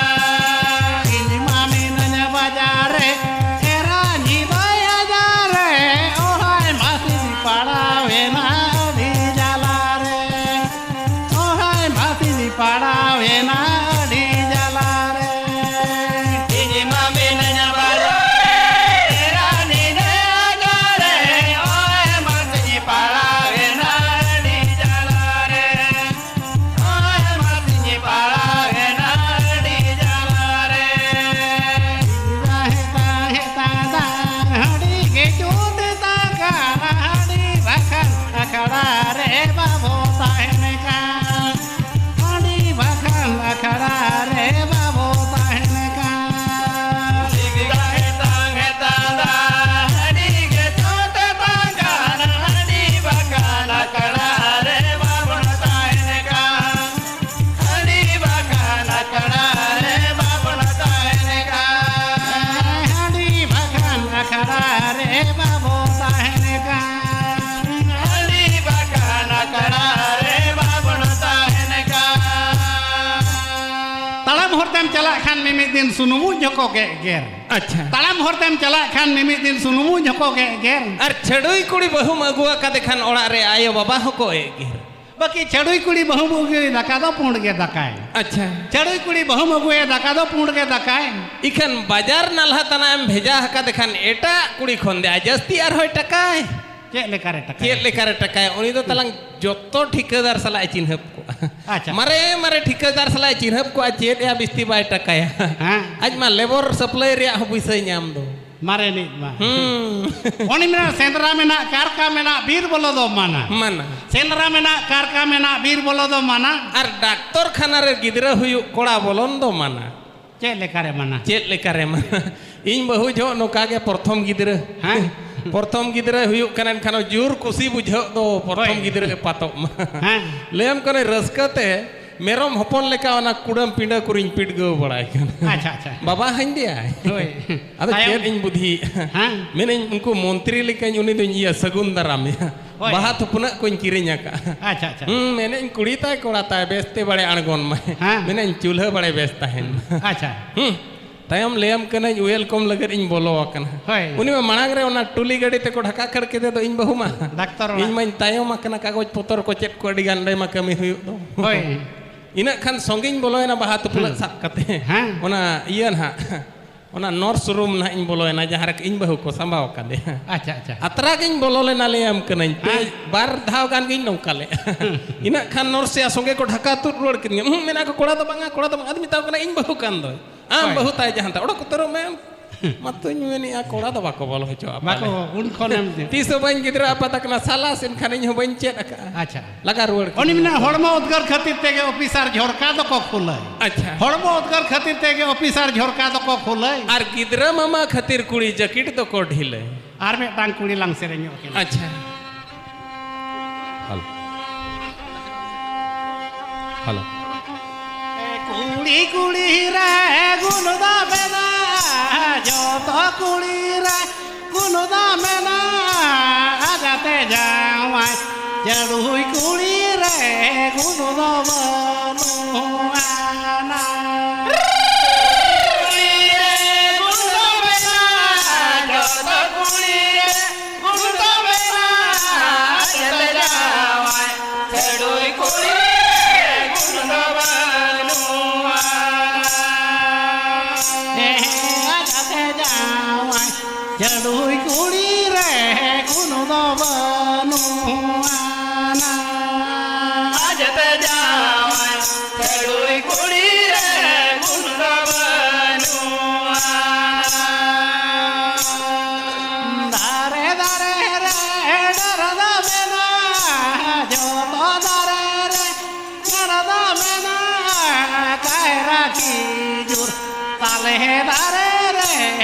ᱵᱟᱵᱚ ᱛᱟᱦᱮᱱ ᱠᱟᱱ᱾ ᱟᱹᱰᱤ ᱵᱟᱜᱟᱱ ᱟᱠᱷᱲᱟ ᱨᱮ ᱵᱟᱵᱚᱱ ᱛᱟᱦᱮᱱ ᱠᱟᱱ᱾ ᱛᱟᱲᱟᱢ ᱦᱚᱨ ᱛᱮᱢ ᱪᱟᱞᱟᱜ ᱠᱷᱟᱱ ᱢᱤᱢᱤᱫ ᱫᱤᱱ ᱥᱩᱱᱩᱢᱩᱡ ᱦᱚᱸᱠᱚ ᱜᱮ ᱮᱜᱮᱨ᱾ ᱟᱪᱪᱷᱟ᱾ ᱛᱟᱲᱟᱢ ᱦᱚᱨ ᱛᱮᱢ ᱪᱟᱞᱟᱜ ᱠᱷᱟᱱ ᱢᱤᱢᱤᱫ ᱫᱤᱱ ᱥᱩᱱᱩᱢᱩᱡ ᱦᱚᱸᱠᱚ ᱜᱮ ᱮᱜᱮᱨ᱾ ᱟᱨ ᱪᱷᱟᱹᱰᱩᱭ ᱠᱩᱲᱤ ᱵᱟᱹᱦᱩᱢ ᱟᱹᱜᱩ ᱟᱠᱟᱫᱮ ᱠᱷᱟᱱ ᱚᱲᱟᱜ ᱨᱮ ᱟᱭᱳ ᱵᱟᱵᱟ ᱦᱚᱸᱠᱚ ᱮᱜᱮᱨ᱾ ᱵᱟᱹᱠᱤ ᱪᱷᱟᱹᱰᱩᱭ ᱠᱩᱲᱤ ᱵᱟᱹᱦᱩᱢ ᱟᱹᱜᱩᱭ ᱫᱟᱠᱟ ᱫᱚ ᱯᱩᱸᱰ ᱜᱮ ᱫᱟᱠᱟᱭ᱾ ᱟᱪᱪᱷᱟ᱾ ᱪᱷᱟᱹᱰᱩᱭ ᱠᱩᱲᱤ ᱵᱟᱹᱦᱩᱢ ᱟᱹᱜᱩᱭ ᱫᱟᱠᱟ ᱫᱚ ᱯᱩᱸᱰ ᱜᱮ ᱫᱟᱠᱟᱭ᱾ ᱤᱠᱷᱟᱹᱱ ᱵᱟᱡᱟᱨ ᱱᱟᱞᱦᱟ ᱛᱟᱱᱟ ᱮᱢ ᱵᱷᱮᱡᱟ ᱟᱠᱟᱫᱮ ᱠᱷᱟᱱ ᱮᱴᱟᱜ ᱠᱩᱲᱤ ᱠᱷᱚᱱ ᱫᱮ ᱡᱟᱹᱥᱛᱤ ᱟᱨᱦᱚᱸᱭ ᱴᱟᱠᱟᱭ᱾ ᱪᱮᱫ ᱞᱮᱠᱟᱨᱮ ᱴᱟᱠᱟᱭ? ᱪᱮᱫ ᱞᱮᱠᱟᱨᱮ ᱴᱟᱠᱟᱭ? ᱩᱱᱤ ᱫᱚ ᱛᱟᱞᱟᱝ ᱡᱚᱛᱚ ᱴᱷᱤᱠᱟᱹᱫᱟᱨ ᱥᱟᱞᱟᱜ ᱮ ᱪᱤᱱᱦᱟᱹᱯ ᱠᱚᱜᱼᱟ᱾ ᱟᱪᱪᱷᱟ᱾ ᱢᱟᱨᱮ ᱢᱟᱨᱮ ᱴᱷᱤᱠᱟᱹᱫᱟᱨ ᱥᱟᱞᱟᱜ ᱮ ᱪᱤᱱᱦᱟᱹᱯ ᱠᱚᱜᱼᱟ, ᱪᱮᱫ ᱭᱟ ᱵᱤᱥᱛᱤ ᱵᱟᱭ ᱴᱟᱠᱟᱭᱟ᱾ ᱦᱮᱸ᱾ ᱟᱡ ᱢᱟ ᱞᱮᱵᱚᱨ ᱥᱟᱯᱞᱟᱭ ᱨᱮᱭᱟᱜ ᱦᱚᱸ ᱯᱩᱭᱥᱟᱹᱭ ᱧᱟᱢ ᱫᱚ᱾ ᱢᱟᱨᱮ ᱱᱤᱡ ᱢᱟ᱾ ᱦᱩᱸ᱾ ᱩᱱᱤ ᱢᱮᱱᱟ, ᱥᱮᱸᱫᱽᱨᱟ ᱢᱮᱱᱟᱜ, ᱠᱟᱨᱠᱟ ᱢᱮᱱᱟᱜ, ᱵᱤᱨ ᱵᱚᱞᱚ ᱫᱚ ᱢᱟᱱᱟ᱾ ᱢᱟᱱᱟ᱾ ᱥᱮᱸᱫᱽᱨᱟ ᱢᱮᱱᱟᱜ, ᱠᱟᱨᱠᱟ ᱢᱮᱱᱟᱜ, ᱵᱤᱨ ᱵᱚᱞᱚ ᱫᱚ ᱢᱟᱱᱟ᱾ ᱟᱨ ᱰᱟᱠᱛᱚᱨ ᱠᱷᱟᱱᱟ ᱨᱮ ᱜᱤᱫᱽᱨᱟᱹ ᱦᱩᱭᱩᱜ, ᱠᱚᱲᱟ ᱵᱚᱞᱚᱱ ᱫᱚ ᱢᱟᱱᱟ᱾ ᱪᱮᱫ ᱞᱮᱠᱟᱨᱮ ᱢᱟᱱᱟ? ᱪᱮᱫ ᱞᱮᱠᱟᱨᱮ ᱢᱟᱱᱟ? ᱤᱧ ᱵᱟᱹᱦᱩ ᱡᱚᱦᱚᱜ ᱱᱚᱝᱠᱟ ᱜᱮ ᱯᱨᱚᱛᱷᱚᱢ ᱜᱤᱫᱽᱨᱟᱹ᱾ ᱦᱮᱸ᱾ ᱯᱨᱚᱛᱷᱚᱢ ᱜᱤᱫᱽᱨᱟᱹ ᱦᱩᱭᱩᱜ ᱠᱟᱱᱟ, ᱮᱱᱠᱷᱟᱱ ᱡᱳᱨ ᱠᱩᱥᱤ ᱵᱩᱡᱷᱟᱹᱜ ᱫᱚ ᱯᱨᱚᱛᱷᱚᱢ ᱦᱳᱭ᱾ ᱜᱤᱫᱽᱨᱟᱹ ᱮᱯᱟᱛᱚᱜ ᱢᱟ᱾ ᱦᱮᱸ᱾ ᱞᱟᱹᱭᱟᱢ ᱠᱟᱹᱱᱟᱹᱧ, ᱨᱟᱹᱥᱠᱟᱹ ᱛᱮ ᱢᱮᱨᱚᱢ ᱦᱚᱯᱚᱱ ᱞᱮᱠᱟ ᱚᱱᱟ ᱠᱩᱰᱟᱹᱢ ᱯᱤᱸᱰᱟᱹ ᱠᱚᱨᱮᱧ ᱯᱤᱰᱜᱟᱹᱣ ᱵᱟᱲᱟᱭ ᱠᱟᱱᱟ᱾ ᱟᱪᱪᱷᱟ, ᱟᱪᱪᱷᱟ᱾ ᱵᱟᱵᱟ ᱦᱟᱹᱧ ᱫᱮᱭᱟᱭ᱾ ᱦᱳᱭ᱾ ᱟᱫᱚ ᱛᱟᱭᱚᱢ᱾ ᱪᱮᱫ ᱤᱧ ᱵᱩᱫᱷᱤᱭᱮᱫᱼᱟ? ᱦᱮᱸ᱾ ᱢᱮᱱᱟᱹᱧ, ᱩᱱᱠᱩ ᱢᱚᱱᱛᱨᱤ ᱞᱮᱠᱟᱧ ᱩᱱᱤ ᱫᱚᱧ ᱤᱭᱟᱹ ᱥᱟᱹᱜᱩᱱ ᱫᱟᱨᱟᱢᱮᱭᱟ᱾ ᱦᱳᱭ᱾ ᱵᱟᱦᱟ ᱛᱷᱩᱯᱱᱟᱹᱜ ᱠᱚᱧ ᱠᱤᱨᱤᱧ ᱟᱠᱟᱫᱼᱟ᱾ ᱟᱪᱪᱷᱟ, ᱟᱪᱪᱷᱟ᱾ ᱦᱩᱸ, ᱢᱮᱱᱮᱫ ᱠᱩᱲᱤ ᱛᱟᱭ ᱠᱚᱲᱟ ᱛᱟᱭ ᱵᱮᱥ ᱛᱮ ᱵᱟᱲᱮ ᱟᱬᱜᱚᱱ ᱢᱟᱭ᱾ ᱦᱮᱸ᱾ ᱢᱮᱱᱮᱫ ᱪᱩᱞᱦᱟᱹ ᱵᱟᱲᱮ ᱵᱮᱥ ᱛᱟᱦᱮᱱ ᱢᱟ᱾ ᱟᱪᱪᱷᱟ᱾ ᱦᱩᱸ᱾ ᱛᱟᱭᱚᱢ ᱞᱟᱹᱭᱟᱢ ᱠᱟᱹᱱᱟᱹᱧ, ᱩᱭᱮᱞᱠᱚᱢ ᱞᱟᱹᱜᱤᱫ ᱤᱧ ᱵᱚᱞᱚ ᱟᱠᱟᱱᱟ᱾ ᱦᱳᱭ᱾ ᱩᱱᱤ ᱢᱟ ᱢᱟᱲᱟᱝ ᱨᱮ ᱚᱱᱟ ᱴᱩᱞᱤ ᱜᱟᱹᱰᱤ ᱛᱮᱠᱚ ᱰᱷᱟᱠᱟ ᱠᱷᱟᱹᱲ ᱠᱮᱫᱮ ᱫᱚ ᱤᱧ ᱵᱟᱹᱦᱩ ᱢᱟ᱾ ᱰᱟᱠᱛᱚᱨ ᱚᱲᱟᱜ᱾ ᱤᱧ ᱢᱟᱧ ᱛᱟᱭᱚᱢ ᱟᱠᱟᱱᱟ, ᱠᱟᱜᱚᱡᱽ ᱯᱚᱛᱚᱨ ᱠᱚ ᱪᱮᱫ ᱠᱚ ᱟᱹᱰᱤ ᱜᱟᱱ ᱚᱸᱰᱮ ᱢᱟ ᱠᱟᱹᱢᱤ ᱦᱩᱭᱩᱜ ᱫᱚ᱾ ᱦᱳᱭ᱾ ᱤᱱᱟᱹᱜ ᱠᱷᱟᱱ ᱥᱚᱸᱜᱮᱧ ᱵᱚᱞᱚᱭᱮᱱᱟ ᱵᱟᱦᱟ ᱛᱩᱯᱞᱟᱹᱜ ᱦᱩᱸ᱾ ᱥᱟᱵ ᱠᱟᱛᱮ᱾ ᱦᱮᱸ᱾ ᱚᱱᱟ ᱤᱭᱟᱹ ᱱᱟᱦᱟᱜ, ᱚᱱᱟ ᱱᱚᱨᱥ ᱨᱩᱢ ᱱᱟᱦᱟᱜ ᱤᱧ ᱵᱚᱞᱚᱭᱮᱱᱟ, ᱡᱟᱦᱟᱸ ᱨᱮ ᱤᱧ ᱵᱟᱹᱦᱩ ᱠᱚ ᱥᱟᱢᱵᱟᱣ ᱟᱠᱟᱫᱮᱭᱟ᱾ ᱟᱪᱪᱷᱟ, ᱟᱪᱪᱷᱟ᱾ ᱟᱛᱨᱟ ᱜᱤᱧ ᱵᱚᱞᱚ ᱞᱮᱱᱟ, ᱞᱟᱹᱭᱟᱢ ᱠᱟᱹᱱᱟᱹᱧ᱾ ᱯᱮ, ᱦᱮᱸ᱾ ᱵᱟᱨ ᱫᱷᱟᱣ ᱜᱟᱱ ᱜᱤᱧ ᱱᱚᱝᱠᱟ ᱞᱮᱫᱼᱟ᱾ ᱦᱩᱸ᱾ ᱤᱱᱟᱹᱜ ᱠᱷᱟᱱ ᱱᱚᱨᱥ ᱭᱟ ᱥᱚᱸᱜᱮ ᱠᱚ ᱰᱷᱟᱠᱟ ᱛᱩᱫ ᱨᱩᱣᱟᱹᱲ ᱠᱤᱫᱤᱧᱟ᱾ ᱩᱦᱩᱸ, ᱢᱮᱱᱟ ᱠᱚ, "ᱠᱚᱲᱟ ᱫᱚ ᱵᱟᱝᱟ, ᱠᱚᱲᱟ ᱫᱚ ᱵᱟᱝᱟ᱾" ᱟᱫᱚ ᱢᱮᱛᱟᱣ ᱠᱟᱱᱟ, "ᱤᱧ ᱵᱟᱹᱦᱩ ᱠᱟᱱ ᱫᱚᱭ᱾ ᱟᱢ ᱦᱳᱭ᱾ ᱵᱟᱹᱦᱩ ᱛᱟᱭ ᱡᱟᱦᱟᱸ ᱛᱟᱭ, ᱚᱰᱚᱠ ᱩᱛᱟᱹᱨᱚᱜ ᱢᱮ ᱟᱢ᱾" ᱢᱟᱛᱚᱧ ᱢᱮᱱᱮᱫᱼᱟ, ᱠᱚᱲᱟ ᱫᱚ ᱵᱟᱠᱚ ᱵᱚᱞᱚ ᱦᱚᱪᱚᱣᱟᱜᱼᱟ ᱵᱟᱠᱚ, ᱯᱟᱞᱮ᱾ ᱩᱱ ᱠᱷᱚᱱᱮᱢ ᱛᱤᱥ ᱦᱚᱸ ᱵᱟᱹᱧ ᱜᱤᱫᱽᱨᱟᱹ ᱟᱯᱟᱛ ᱟᱠᱟᱱᱟ, ᱥᱟᱞᱟᱥ, ᱮᱱᱠᱷᱟᱱ ᱤᱧ ᱦᱚᱸ ᱵᱟᱹᱧ ᱪᱮᱫ ᱟᱠᱟᱫᱼᱟ᱾ ᱟᱪᱪᱷᱟ᱾ ᱞᱟᱜᱟ ᱨᱩᱣᱟᱹᱲ ᱩᱱᱤ ᱠᱤᱫᱤᱧᱟ᱾ ᱢᱮᱱᱟ, "ᱦᱚᱲᱢᱚ ᱩᱫᱽᱜᱟᱹᱨ ᱠᱷᱟᱹᱛᱤᱨ ᱛᱮᱜᱮ ᱚᱯᱷᱤᱥᱟᱨ ᱡᱷᱚᱨᱠᱟ ᱫᱚᱠᱚ ᱠᱷᱩᱞᱟᱹᱭ᱾ ᱟᱪᱪᱷᱟ᱾ ᱦᱚᱲᱢᱚ ᱩᱫᱽᱜᱟᱹᱨ ᱠᱷᱟᱹᱛᱤᱨ ᱛᱮᱜᱮ ᱚᱯᱷᱤᱥᱟᱨ ᱡᱷᱚᱨᱠᱟ ᱫᱚᱠᱚ ᱠᱷᱩᱞᱟᱹᱭ᱾" ᱟᱨ ᱜᱤᱫᱽᱨᱟᱹ ᱢᱟᱢᱟ ᱠᱷᱟᱹᱛᱤᱨ ᱠᱩᱲᱤ ᱡᱟᱹᱠᱤᱴ ᱫᱚᱠᱚ ᱰᱷᱤᱞᱟᱹᱭ᱾ ᱟᱨ ᱢᱤᱫᱴᱟᱝ ᱠᱩᱲᱤ ᱞᱟᱝ ᱥᱮᱨᱮᱧᱚᱜ ᱠᱤᱱᱟ᱾ ᱟᱪᱪᱷᱟ᱾ ᱦᱮᱞᱳ᱾ ᱦᱮᱞᱳ᱾ ᱠᱩᱲᱤ ᱠᱩᱲᱤ ᱨᱮ ᱜᱩᱱ ᱫᱚ ᱢᱮᱱᱟᱜᱼᱟ, ᱡᱚᱛᱚ ᱠᱩᱲᱤ ᱨᱮ ᱜᱩᱱ ᱫᱚ ᱢᱮᱱᱟᱜᱼᱟ ᱡᱟᱛᱮ ᱡᱟᱶᱟᱭ, ᱪᱟᱹᱰᱩᱭ ᱠᱩᱲᱤ ᱨᱮ ᱜᱩᱱ ᱫᱚ ᱵᱟᱹᱱᱩᱜ ᱟᱱᱟ᱾ ᱠᱩᱲᱤ ᱨᱮ ᱜᱩᱱ ᱫᱚ ᱢᱮᱱᱟᱜᱼᱟ, ᱡᱚᱛᱚ ᱠᱩᱲᱤ ᱨᱮ ᱜᱩᱱ ᱫᱚ ᱢᱮᱱᱟᱜᱼᱟ ᱡᱟᱛᱮ ᱡᱟᱶᱟᱭ, ᱪᱟᱹᱰᱩᱭ ᱠᱩᱲᱤ ᱨᱮ ᱜᱩᱱ ᱫᱚ ᱵᱟᱹᱱᱩᱜ ᱟᱱᱟ᱾ ᱦᱮᱸ, ᱡᱟᱛᱮ ᱡᱟᱶᱟᱭ, ᱪᱟᱹᱰᱩᱭ ᱠᱩᱲᱤ ᱨᱮ ᱜᱩᱱ ᱫᱚ ᱵᱟᱹᱱᱩᱜ ᱟᱱᱟ᱾ ᱡᱟᱛᱮ ᱡᱟᱶᱟᱭ, ᱪᱟᱹᱰᱩᱭ ᱠᱩᱲᱤ ᱨᱮ ᱜᱩᱱ ᱫᱚ ᱵᱟᱹᱱᱩᱜ ᱟᱱᱟ᱾ ᱫᱟᱨᱮ ᱫᱟᱨᱮ ᱨᱮ ᱰᱟᱹᱨ ᱫᱚ ᱢᱮᱱᱟᱜᱼᱟ, ᱡᱚᱛᱚ ᱫᱟᱨᱮ ᱨᱮ ᱰᱟᱹᱨ ᱫᱚ ᱢᱮᱱᱟᱜᱼᱟ, ᱠᱟᱭᱨᱟ ᱠᱷᱤᱡᱩᱨ ᱛᱟᱞᱮ ᱫᱟᱨᱮ ᱨᱮ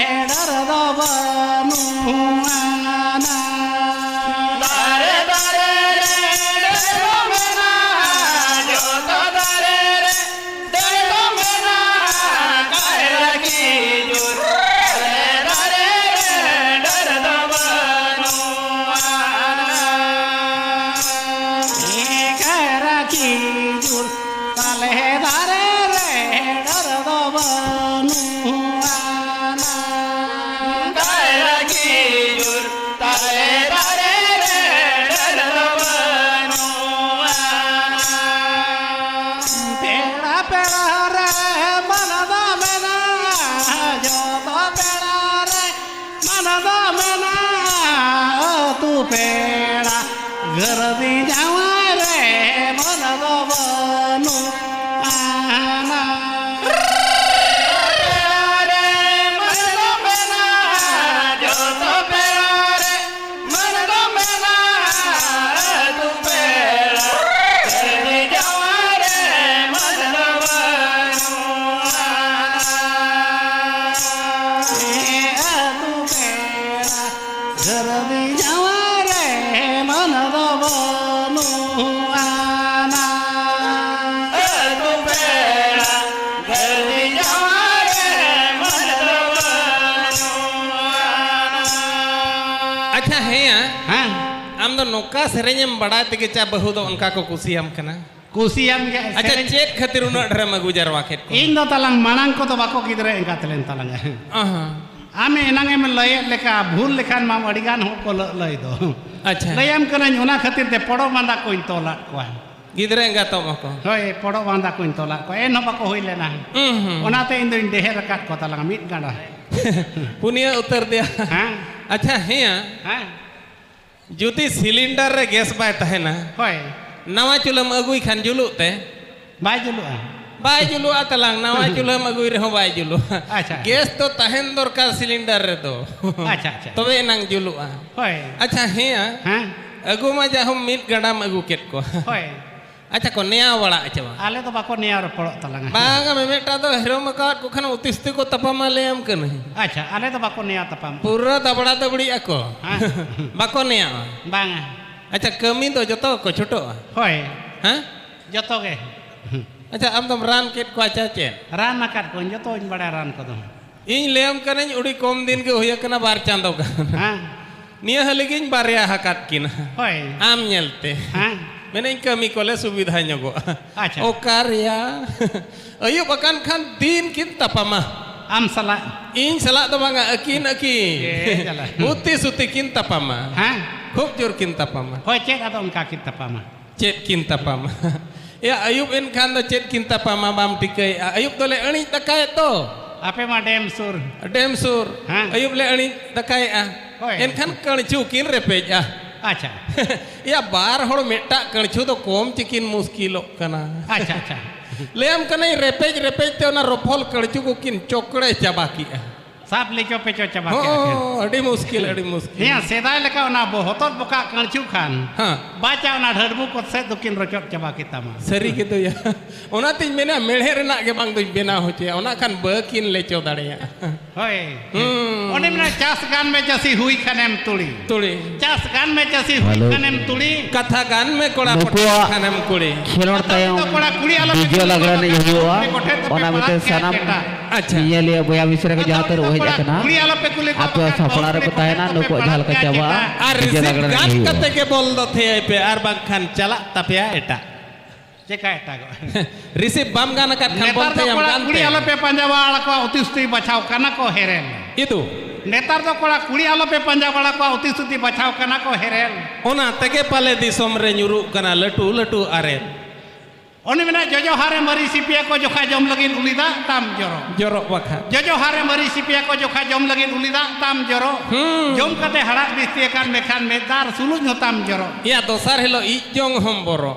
ᱰᱟᱹᱨ ᱫᱚ ᱵᱟᱹᱱᱩᱜᱼᱟ᱾ ᱦᱮᱸᱭᱟ᱾ ᱦᱮᱸ᱾ ᱟᱢ ᱫᱚ ᱱᱚᱝᱠᱟ ᱥᱮᱨᱮᱧ ᱮᱢ ᱵᱟᱲᱟᱭ ᱛᱮᱜᱮ ᱪᱟ ᱵᱟᱹᱦᱩ ᱫᱚ ᱚᱱᱠᱟ ᱠᱚ ᱠᱩᱥᱤᱭᱟᱢ ᱠᱟᱱᱟ? ᱠᱩᱥᱤᱭᱟᱢ ᱜᱮ ᱟᱪᱪᱷᱟ, ᱥᱮᱨᱮᱧ᱾ ᱪᱮᱫ ᱠᱷᱟᱹᱛᱤᱨ ᱩᱱᱟᱹᱜ ᱰᱷᱮᱨᱮᱢ ᱟᱹᱜᱩ ᱡᱟᱨᱣᱟ ᱠᱮᱫ ᱠᱚᱣᱟ? ᱤᱧ ᱫᱚ ᱛᱟᱞᱟᱝ ᱢᱟᱲᱟᱝ ᱠᱚᱫᱚ ᱵᱟᱠᱚ ᱜᱤᱫᱽᱨᱟᱹ ᱮᱸᱜᱟᱛ ᱞᱮᱱ ᱛᱟᱞᱟᱝᱟ᱾ ᱚ ᱦᱚᱸ᱾ ᱟᱢ ᱮᱱᱟᱝ ᱮᱢ ᱞᱟᱹᱭᱮᱫ ᱞᱮᱠᱟ, ᱵᱷᱩᱞ ᱞᱮᱠᱷᱟᱱ ᱢᱟ ᱟᱹᱰᱤ ᱜᱟᱱ ᱦᱚᱲ ᱠᱚ ᱞᱟᱹᱞᱟᱹᱭ ᱫᱚ᱾ ᱟᱪᱪᱷᱟ᱾ ᱞᱟᱹᱭᱟᱢ ᱠᱟᱹᱱᱟᱹᱧ, ᱚᱱᱟ ᱠᱷᱟᱹᱛᱤᱨ ᱛᱮ ᱯᱚᱲᱚ ᱵᱟᱸᱫᱟ ᱠᱚᱧ ᱛᱚᱞᱟᱫ ᱠᱚᱣᱟ᱾ ᱜᱤᱫᱽᱨᱟᱹ ᱮᱸᱜᱟᱛᱚᱜ ᱢᱟᱠᱚ᱾ ᱦᱳᱭ, ᱯᱚᱲᱚ ᱵᱟᱸᱫᱟ ᱠᱚᱧ ᱛᱚᱞᱟᱫ ᱠᱚᱣᱟ, ᱮᱱᱦᱚᱸ ᱵᱟᱠᱚ ᱦᱩᱭ ᱞᱮᱱᱟ᱾ ᱦᱩᱸ, ᱦᱩᱸ᱾ ᱚᱱᱟᱛᱮ ᱤᱧ ᱫᱚᱧ ᱰᱮᱦᱮᱨ ᱟᱠᱟᱫ ᱠᱚ ᱛᱟᱞᱟᱝᱟ ᱢᱤᱫ ᱜᱟᱸᱰᱟ᱾ ᱯᱩᱱᱭᱟᱹ ᱩᱛᱟᱹᱨ ᱫᱮᱭᱟ᱾ ᱦᱮᱸ᱾ ᱟᱪᱪᱷᱟ, ᱦᱮᱸᱭᱟ᱾ ᱦᱮᱸ᱾ ᱡᱩᱫᱤ ᱥᱤᱞᱤᱱᱰᱟᱨ ᱨᱮ ᱜᱮᱥ ᱵᱟᱭ ᱛᱟᱦᱮᱱᱟ, ᱦᱳᱭ᱾ ᱱᱟᱣᱟ ᱪᱩᱞᱦᱟᱹᱢ ᱟᱹᱜᱩᱭ ᱠᱷᱟᱱ ᱡᱩᱞᱩᱜ ᱛᱮ? ᱵᱟᱭ ᱡᱩᱞᱩᱜᱼᱟ᱾ ᱵᱟᱭ ᱡᱩᱞᱩᱜᱼᱟ ᱛᱟᱞᱟᱝ, ᱱᱟᱣᱟ ᱪᱩᱞᱦᱟᱹᱢ ᱟᱹᱜᱩᱭ ᱨᱮᱦᱚᱸ ᱵᱟᱭ ᱡᱩᱞᱩᱜᱼᱟ᱾ ᱟᱪᱪᱷᱟ᱾ ᱜᱮᱥ ᱫᱚ ᱛᱟᱦᱮᱱ ᱫᱚᱨᱠᱟᱨ ᱥᱤᱞᱤᱱᱰᱟᱨ ᱨᱮᱫᱚ᱾ ᱟᱪᱪᱷᱟ, ᱟᱪᱪᱷᱟ᱾ ᱛᱚᱵᱮ ᱮᱱᱟᱝ ᱡᱩᱞᱩᱜᱼᱟ᱾ ᱦᱳᱭ᱾ ᱟᱪᱪᱷᱟ, ᱦᱮᱸᱭᱟ᱾ ᱦᱮᱸ᱾ ᱟᱹᱜᱩ ᱢᱟ ᱡᱟᱦᱳᱢ ᱢᱤᱫ ᱜᱟᱸᱰᱟᱢ ᱟᱹᱜᱩ ᱠᱮᱫ ᱠᱚᱣᱟ᱾ ᱦᱳᱭ᱾ ᱟᱪᱪᱷᱟ, ᱠᱚ ᱱᱮᱭᱟᱣ ᱵᱟᱲᱟᱜ ᱪᱮ ᱵᱟᱝ? ᱟᱞᱮ ᱫᱚ ᱵᱟᱠᱚ ᱱᱮᱭᱟᱣ ᱨᱚᱯᱚᱲᱚᱜ ᱛᱟᱞᱟᱝᱟ᱾ ᱵᱟᱝᱟ, ᱢᱤᱢᱤᱫᱴᱟᱝ ᱫᱚ ᱦᱮᱨᱚᱢ ᱟᱠᱟᱫ ᱠᱚ ᱠᱷᱟᱱ ᱚᱛᱤᱥᱛᱤ ᱠᱚ ᱛᱟᱯᱟᱢᱟ, ᱞᱟᱹᱭᱟᱢ ᱠᱟᱹᱱᱟᱹᱧ᱾ ᱟᱪᱪᱷᱟ, ᱟᱞᱮ ᱫᱚ ᱵᱟᱠᱚ ᱱᱮᱭᱟᱣ ᱛᱟᱯᱟᱢ᱾ ᱯᱩᱨᱟᱹ ᱫᱟᱵᱲᱟ ᱫᱟᱵᱲᱤᱜ ᱟᱠᱚ᱾ ᱦᱮᱸ᱾ ᱵᱟᱠᱚ ᱱᱮᱭᱟᱣᱟ᱾ ᱵᱟᱝᱟ᱾ ᱟᱪᱪᱷᱟ, ᱠᱟᱹᱢᱤ ᱫᱚ ᱡᱚᱛᱚ ᱠᱚ ᱪᱷᱩᱴᱟᱹᱜᱼᱟ? ᱦᱳᱭ᱾ ᱦᱮᱸ? ᱡᱚᱛᱚ ᱜᱮ᱾ ᱟᱪᱪᱷᱟ, ᱟᱢ ᱫᱚᱢ ᱨᱟᱱ ᱠᱮᱫ ᱠᱚᱣᱟ ᱪᱟ ᱪᱮᱫ? ᱨᱟᱱ ᱟᱠᱟᱫ ᱠᱚᱣᱟᱧ, ᱡᱚᱛᱚᱧ ᱵᱟᱲᱟᱭᱟ ᱨᱟᱱ ᱠᱚᱫᱚ᱾ ᱤᱧ ᱞᱟᱹᱭᱟᱢ ᱠᱟᱹᱱᱟᱹᱧ, ᱟᱹᱰᱤ ᱠᱚᱢ ᱫᱤᱱ ᱜᱮ ᱦᱩᱭ ᱟᱠᱟᱱᱟ, ᱵᱟᱨ ᱪᱟᱸᱫᱚ ᱜᱟᱱ᱾ ᱦᱮᱸ᱾ ᱱᱤᱭᱟᱹ ᱦᱟᱹᱞᱤ ᱜᱤᱧ ᱵᱟᱨᱭᱟ ᱟᱠᱟᱫ ᱠᱤᱱᱟ᱾ ᱦᱳᱭ᱾ ᱟᱢ ᱧᱮᱞᱛᱮ᱾ ᱦᱮᱸ᱾ ᱢᱮᱱᱮᱫ ᱠᱟᱹᱢᱤ ᱠᱚᱞᱮ ᱥᱩᱵᱤᱫᱷᱟ ᱧᱚᱜᱚᱜᱼᱟ᱾ ᱟᱪᱪᱷᱟ᱾ ᱚᱠᱟ ᱨᱮᱭᱟ? ᱟᱹᱭᱩᱵ ᱟᱠᱟᱱ ᱠᱷᱟᱱ ᱫᱤᱱ ᱠᱤᱱ ᱛᱟᱯᱟᱢᱟ᱾ ᱟᱢ ᱥᱟᱞᱟᱜ? ᱤᱧ ᱥᱟᱞᱟᱜ ᱫᱚ ᱵᱟᱝᱟ, ᱟᱹᱠᱤᱱ, ᱟᱹᱠᱤᱱ᱾ ᱮ, ᱡᱟᱞᱟ᱾ ᱩᱛᱤ ᱥᱩᱛᱤ ᱠᱤᱱ ᱛᱟᱯᱟᱢᱟ᱾ ᱦᱮᱸ᱾ ᱠᱷᱩᱵ ᱡᱳᱨ ᱠᱤᱱ ᱛᱟᱯᱟᱢᱟ᱾ ᱦᱳᱭ, ᱪᱮᱫ ᱟᱫᱚ ᱚᱱᱠᱟ ᱠᱤᱱ ᱛᱟᱯᱟᱢᱟ? ᱪᱮᱫ ᱠᱤᱱ ᱛᱟᱯᱟᱢᱟ? ᱮᱭᱟ, ᱟᱹᱭᱩᱵ ᱮᱱᱠᱷᱟᱱ ᱫᱚ ᱪᱮᱫ ᱠᱤᱱ ᱛᱟᱯᱟᱢᱟ ᱵᱟᱢ ᱴᱷᱤᱠᱟᱹᱭᱮᱫᱼᱟ? ᱟᱹᱭᱩᱵ ᱫᱚᱞᱮ ᱟᱹᱬᱤᱡ ᱫᱟᱠᱟᱭᱮᱫ ᱫᱚ᱾ ᱟᱯᱮ ᱢᱟ ᱰᱮᱢ ᱥᱩᱨ᱾ ᱰᱮᱢ ᱥᱩᱨ᱾ ᱦᱮᱸ᱾ ᱟᱹᱭᱩᱵ ᱞᱮ ᱟᱹᱬᱤᱡ ᱫᱟᱠᱟᱭᱮᱫᱼᱟ᱾ ᱦᱳᱭ᱾ ᱮᱱᱠᱷᱟᱱ ᱠᱟᱹᱬᱪᱩ ᱠᱤᱱ ᱨᱮᱯᱮᱡᱼᱟ᱾ ᱟᱪᱪᱷᱟ᱾ ᱮᱭᱟ, ᱵᱟᱨ ᱦᱚᱲ ᱢᱤᱫᱴᱟᱜ ᱠᱟᱹᱬᱪᱩ ᱫᱚ ᱠᱚᱢ ᱪᱤᱠᱤᱱ ᱢᱩᱥᱠᱤᱞᱚᱜ ᱠᱟᱱᱟ᱾ ᱟᱪᱪᱷᱟ, ᱟᱪᱪᱷᱟ᱾ ᱞᱟᱹᱭᱟᱢ ᱠᱟᱹᱱᱟᱹᱧ, ᱨᱮᱯᱮᱡ ᱨᱮᱯᱮᱡ ᱛᱮ ᱚᱱᱟ ᱨᱚᱯᱷᱚᱞ ᱠᱟᱹᱬᱪᱩ ᱠᱚ ᱠᱤᱱ ᱪᱚᱠᱲᱮ ᱪᱟᱵᱟ ᱠᱮᱜᱼᱟ᱾ ᱥᱟᱵ ᱞᱮᱪᱚ ᱯᱮᱪᱚ ᱪᱟᱵᱟ ᱠᱮᱜᱼᱟ ᱠᱤᱱ᱾ ᱦᱚᱸ, ᱟᱹᱰᱤ ᱢᱩᱥᱠᱤᱞ, ᱟᱹᱰᱤ ᱢᱩᱥᱠᱤᱞ᱾ ᱦᱮᱸ, ᱥᱮᱫᱟᱭ ᱞᱮᱠᱟ ᱚᱱᱟ ᱵᱚ-, ᱦᱚᱛᱚᱫ ᱵᱚᱠᱟᱜ ᱠᱟᱹᱬᱪᱩ ᱠᱷᱟᱱ, ᱦᱮᱸ᱾ ᱵᱟᱪᱟ ᱚᱱᱟ ᱰᱷᱟᱹᱲᱢᱩ ᱠᱚ ᱥᱮᱫ ᱫᱚᱠᱤᱱ ᱨᱚᱪᱚᱫ ᱪᱟᱵᱟ ᱠᱮᱛᱟᱢᱟ᱾ ᱥᱟᱹᱨᱤ ᱜᱮ ᱫᱚᱭᱟ᱾ ᱚᱱᱟᱛᱤᱧ ᱢᱮᱱᱟ, ᱢᱮᱬᱦᱮᱫ ᱨᱮᱱᱟᱜ ᱜᱮ ᱵᱟᱝ ᱫᱩᱧ ᱵᱮᱱᱟᱣ ᱦᱚᱪᱚᱭᱟ, ᱚᱱᱟ ᱠᱷᱟᱱ ᱵᱟᱹᱠᱤᱱ ᱞᱮᱪᱚ ᱫᱟᱲᱮᱭᱟᱜᱼᱟ᱾ ᱦᱳᱭ᱾ ᱦᱩᱸ᱾ ᱚᱱᱮ ᱢᱮᱱᱟ, "ᱪᱟᱥ ᱜᱟᱱ ᱢᱮ ᱪᱟᱹᱥᱤ ᱦᱩᱭ ᱠᱷᱟᱱᱮᱢ ᱛᱩᱲᱤ᱾ ᱛᱩᱲᱤ᱾ ᱪᱟᱥ ᱜᱟᱱ ᱢᱮ ᱪᱟᱹᱥᱤ ᱦᱩᱭ ᱦᱮᱞᱳ᱾ ᱠᱷᱟᱱᱮᱢ ᱛᱩᱲᱤ᱾ ᱠᱟᱛᱷᱟ ᱜᱟᱱ ᱢᱮ ᱠᱚᱲᱟ ᱯᱚᱴᱟᱣ ᱱᱩᱠᱩᱣᱟᱜ ᱠᱷᱟᱱᱮᱢ ᱠᱩᱲᱤ᱾" ᱠᱷᱮᱞᱳᱰ ᱟᱫᱚ ᱛᱟᱭᱚᱢ ᱱᱤᱛᱚᱜ ᱠᱚᱲᱟ ᱠᱩᱲᱤ ᱟᱞᱚ ᱯᱮ ᱰᱤᱡᱮ ᱞᱟᱜᱽᱲᱮ ᱮᱱᱮᱡ ᱦᱩᱭᱩᱜᱼᱟ᱾ ᱠᱚᱴᱷᱮᱱ ᱫᱚᱯᱮ ᱚᱱᱟ ᱢᱤᱫᱴᱮᱱ ᱯᱟᱲᱟᱜ ᱜᱮᱭᱟ ᱥᱟᱱᱟᱢ ᱪᱮᱛᱟ? ᱟᱪᱪᱷᱟ᱾ ᱧᱮᱧᱮᱞᱤᱭᱟᱹ ᱵᱚᱭᱦᱟ ᱢᱤᱥᱨᱟ ᱠᱚ ᱡᱟᱦᱟᱸ ᱛᱤᱱᱟᱹᱜ ᱠᱚ ᱦᱮᱡ ᱟᱠᱟᱱᱟ, ᱠᱩᱲᱤ ᱟᱞᱚᱯᱮ ᱠᱩᱞᱤ ᱠᱚᱣᱟ, ᱟᱯᱮ ᱵᱟᱠᱷᱟᱱ ᱥᱟᱯᱲᱟᱣ ᱨᱮᱠᱚ ᱛᱟᱦᱮᱱᱟ, ᱱᱩᱠᱩᱣᱟᱜ ᱡᱟᱦᱟᱸ ᱞᱮᱠᱟ ᱪᱟᱵᱟᱜᱼᱟ, ᱟᱨ ᱰᱤᱡᱮ ᱨᱤᱥᱤᱵᱷ ᱞᱟᱜᱽᱲᱮ ᱜᱟᱱ ᱮᱱᱮᱡ ᱦᱩᱭᱩᱜᱼᱟ᱾ ᱠᱟᱛᱮ ᱜᱮ ᱵᱚᱞ ᱫᱚ ᱛᱷᱮᱭᱟᱭ ᱯᱮ, ᱟᱨ ᱵᱟᱝᱠᱷᱟᱱ ᱪᱟᱞᱟᱜ ᱛᱟᱯᱮᱭᱟ ᱮᱴᱟᱜ᱾ ᱪᱮᱠᱟ ᱮᱴᱟᱜᱚᱜᱼᱟ? ᱨᱤᱥᱤᱵᱷ ᱵᱟᱢ ᱜᱟᱱ ᱟᱠᱟᱫ ᱠᱷᱟᱱ ᱱᱮᱛᱟᱨ ᱵᱚᱞ ᱫᱚ ᱛᱷᱮᱭᱟᱢ ᱠᱚᱲᱟ ᱜᱟᱱ ᱠᱩᱲᱤ ᱛᱮ᱾ ᱟᱞᱚᱯᱮ ᱯᱟᱸᱡᱟ ᱵᱟᱲᱟ ᱠᱚᱣᱟ, ᱩᱛᱤ ᱥᱩᱛᱤ ᱵᱟᱪᱷᱟᱣ ᱠᱟᱱᱟ ᱠᱚ ᱦᱮᱨᱮᱞ᱾ ᱤᱫᱩ᱾ ᱱᱮᱛᱟᱨ ᱫᱚ ᱠᱚᱲᱟ ᱠᱩᱲᱤ ᱟᱞᱚᱯᱮ ᱯᱟᱸᱡᱟ ᱵᱟᱲᱟ ᱠᱚᱣᱟ, ᱩᱛᱤ ᱥᱩᱛᱤ ᱵᱟᱪᱷᱟᱣ ᱠᱟᱱᱟ ᱠᱚ ᱦᱮᱨᱮᱞ᱾ ᱚᱱᱟ ᱛᱮᱜᱮ ᱯᱟᱞᱮ ᱫᱤᱥᱚᱢ ᱨᱮ ᱧᱩᱨᱩᱜ ᱠᱟᱱᱟ ᱞᱟᱹᱴᱩ ᱞᱟᱹᱴᱩ ᱟᱨᱮᱞ᱾ ᱚᱱᱮ ᱢᱮᱱᱟ, ᱡᱚᱡᱚ ᱦᱟᱨᱮ ᱢᱟᱹᱨᱤᱪ ᱥᱤᱯᱤᱭᱟ ᱠᱚ ᱡᱚᱠᱷᱟ ᱡᱚᱢ ᱞᱟᱹᱜᱤᱫ ᱩᱞᱤ ᱫᱟᱜ ᱛᱟᱢ ᱡᱚᱨᱚ᱾ ᱡᱚᱨᱚᱜ ᱵᱟᱠᱷᱟᱱ᱾ ᱡᱚᱡᱚ ᱦᱟᱨᱮ ᱢᱟᱹᱨᱤᱪ ᱥᱤᱯᱤᱭᱟ ᱠᱚ ᱡᱚᱠᱷᱟ ᱡᱚᱢ ᱞᱟᱹᱜᱤᱫ ᱩᱞᱤ ᱫᱟᱜ ᱛᱟᱢ ᱡᱚᱨᱚ᱾ ᱦᱩᱸ᱾ ᱡᱚᱢ ᱠᱟᱛᱮ ᱦᱟᱲᱟᱜ ᱵᱤᱥᱛᱤ ᱟᱠᱟᱱ ᱢᱮᱠᱷᱟᱱ ᱢᱮᱫ ᱫᱟᱜ ᱟᱨ ᱥᱩᱞᱩᱡ ᱦᱚᱸ ᱛᱟᱢ ᱡᱚᱨᱚ᱾ ᱮᱭᱟ, ᱫᱚᱥᱟᱨ ᱦᱤᱞᱳᱜ ᱤᱡ ᱡᱚᱝ ᱦᱚᱸᱢ ᱵᱚᱨᱚ᱾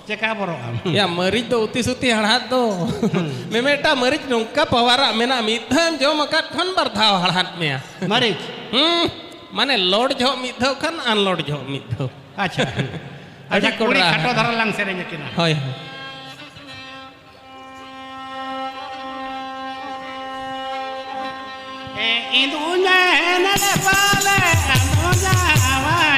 ᱪᱮᱠᱟ ᱵᱚᱨᱚᱜ ᱟᱢ? ᱮᱭᱟ, ᱢᱟᱹᱨᱤᱪ ᱫᱚ ᱩᱛᱤ ᱥᱩᱛᱤ ᱦᱟᱲᱦᱟᱫ ᱫᱚ᱾ ᱦᱩᱸ᱾ ᱢᱮᱢᱮᱴᱟ ᱢᱟᱹᱨᱤᱪ ᱱᱚᱝᱠᱟ ᱯᱟᱣᱟᱨᱟᱜ ᱢᱮᱱᱟᱜᱼᱟ, ᱢᱤᱫ ᱫᱷᱟᱣ ᱮᱢ ᱡᱚᱢ ᱟᱠᱟᱫ ᱠᱷᱟᱱ ᱵᱟᱨ ᱫᱷᱟᱣ ᱦᱟᱲᱦᱟᱫ ᱢᱮᱭᱟ᱾ ᱢᱟᱹᱨᱤᱪ? ᱦᱩᱸ, ᱢᱟᱱᱮ ᱞᱳᱰ ᱡᱚᱦᱚᱜ ᱢᱤᱫ ᱫᱷᱟᱣ ᱠᱷᱟᱱ ᱟᱱᱞᱳᱰ ᱡᱚᱦᱚᱜ ᱢᱤᱫ ᱫᱷᱟᱣ᱾ ᱟᱪᱪᱷᱟ᱾ ᱟᱹᱰᱤ ᱟᱪᱪᱷᱟ, ᱠᱩᱲᱤ ᱠᱚᱰᱨᱟ᱾ ᱠᱷᱟᱴᱚ ᱫᱷᱟᱨᱟ ᱞᱟᱝ ᱥᱮᱨᱮᱧ ᱟᱹᱠᱤᱱᱟ᱾ ᱦᱳᱭ, ᱦᱳᱭ᱾ ᱮ, ᱤᱧ ᱫᱩᱧ ᱢᱮᱱᱮᱫ ᱯᱟᱞᱮ ᱟᱢ ᱫᱚ ᱡᱟᱶᱟᱭ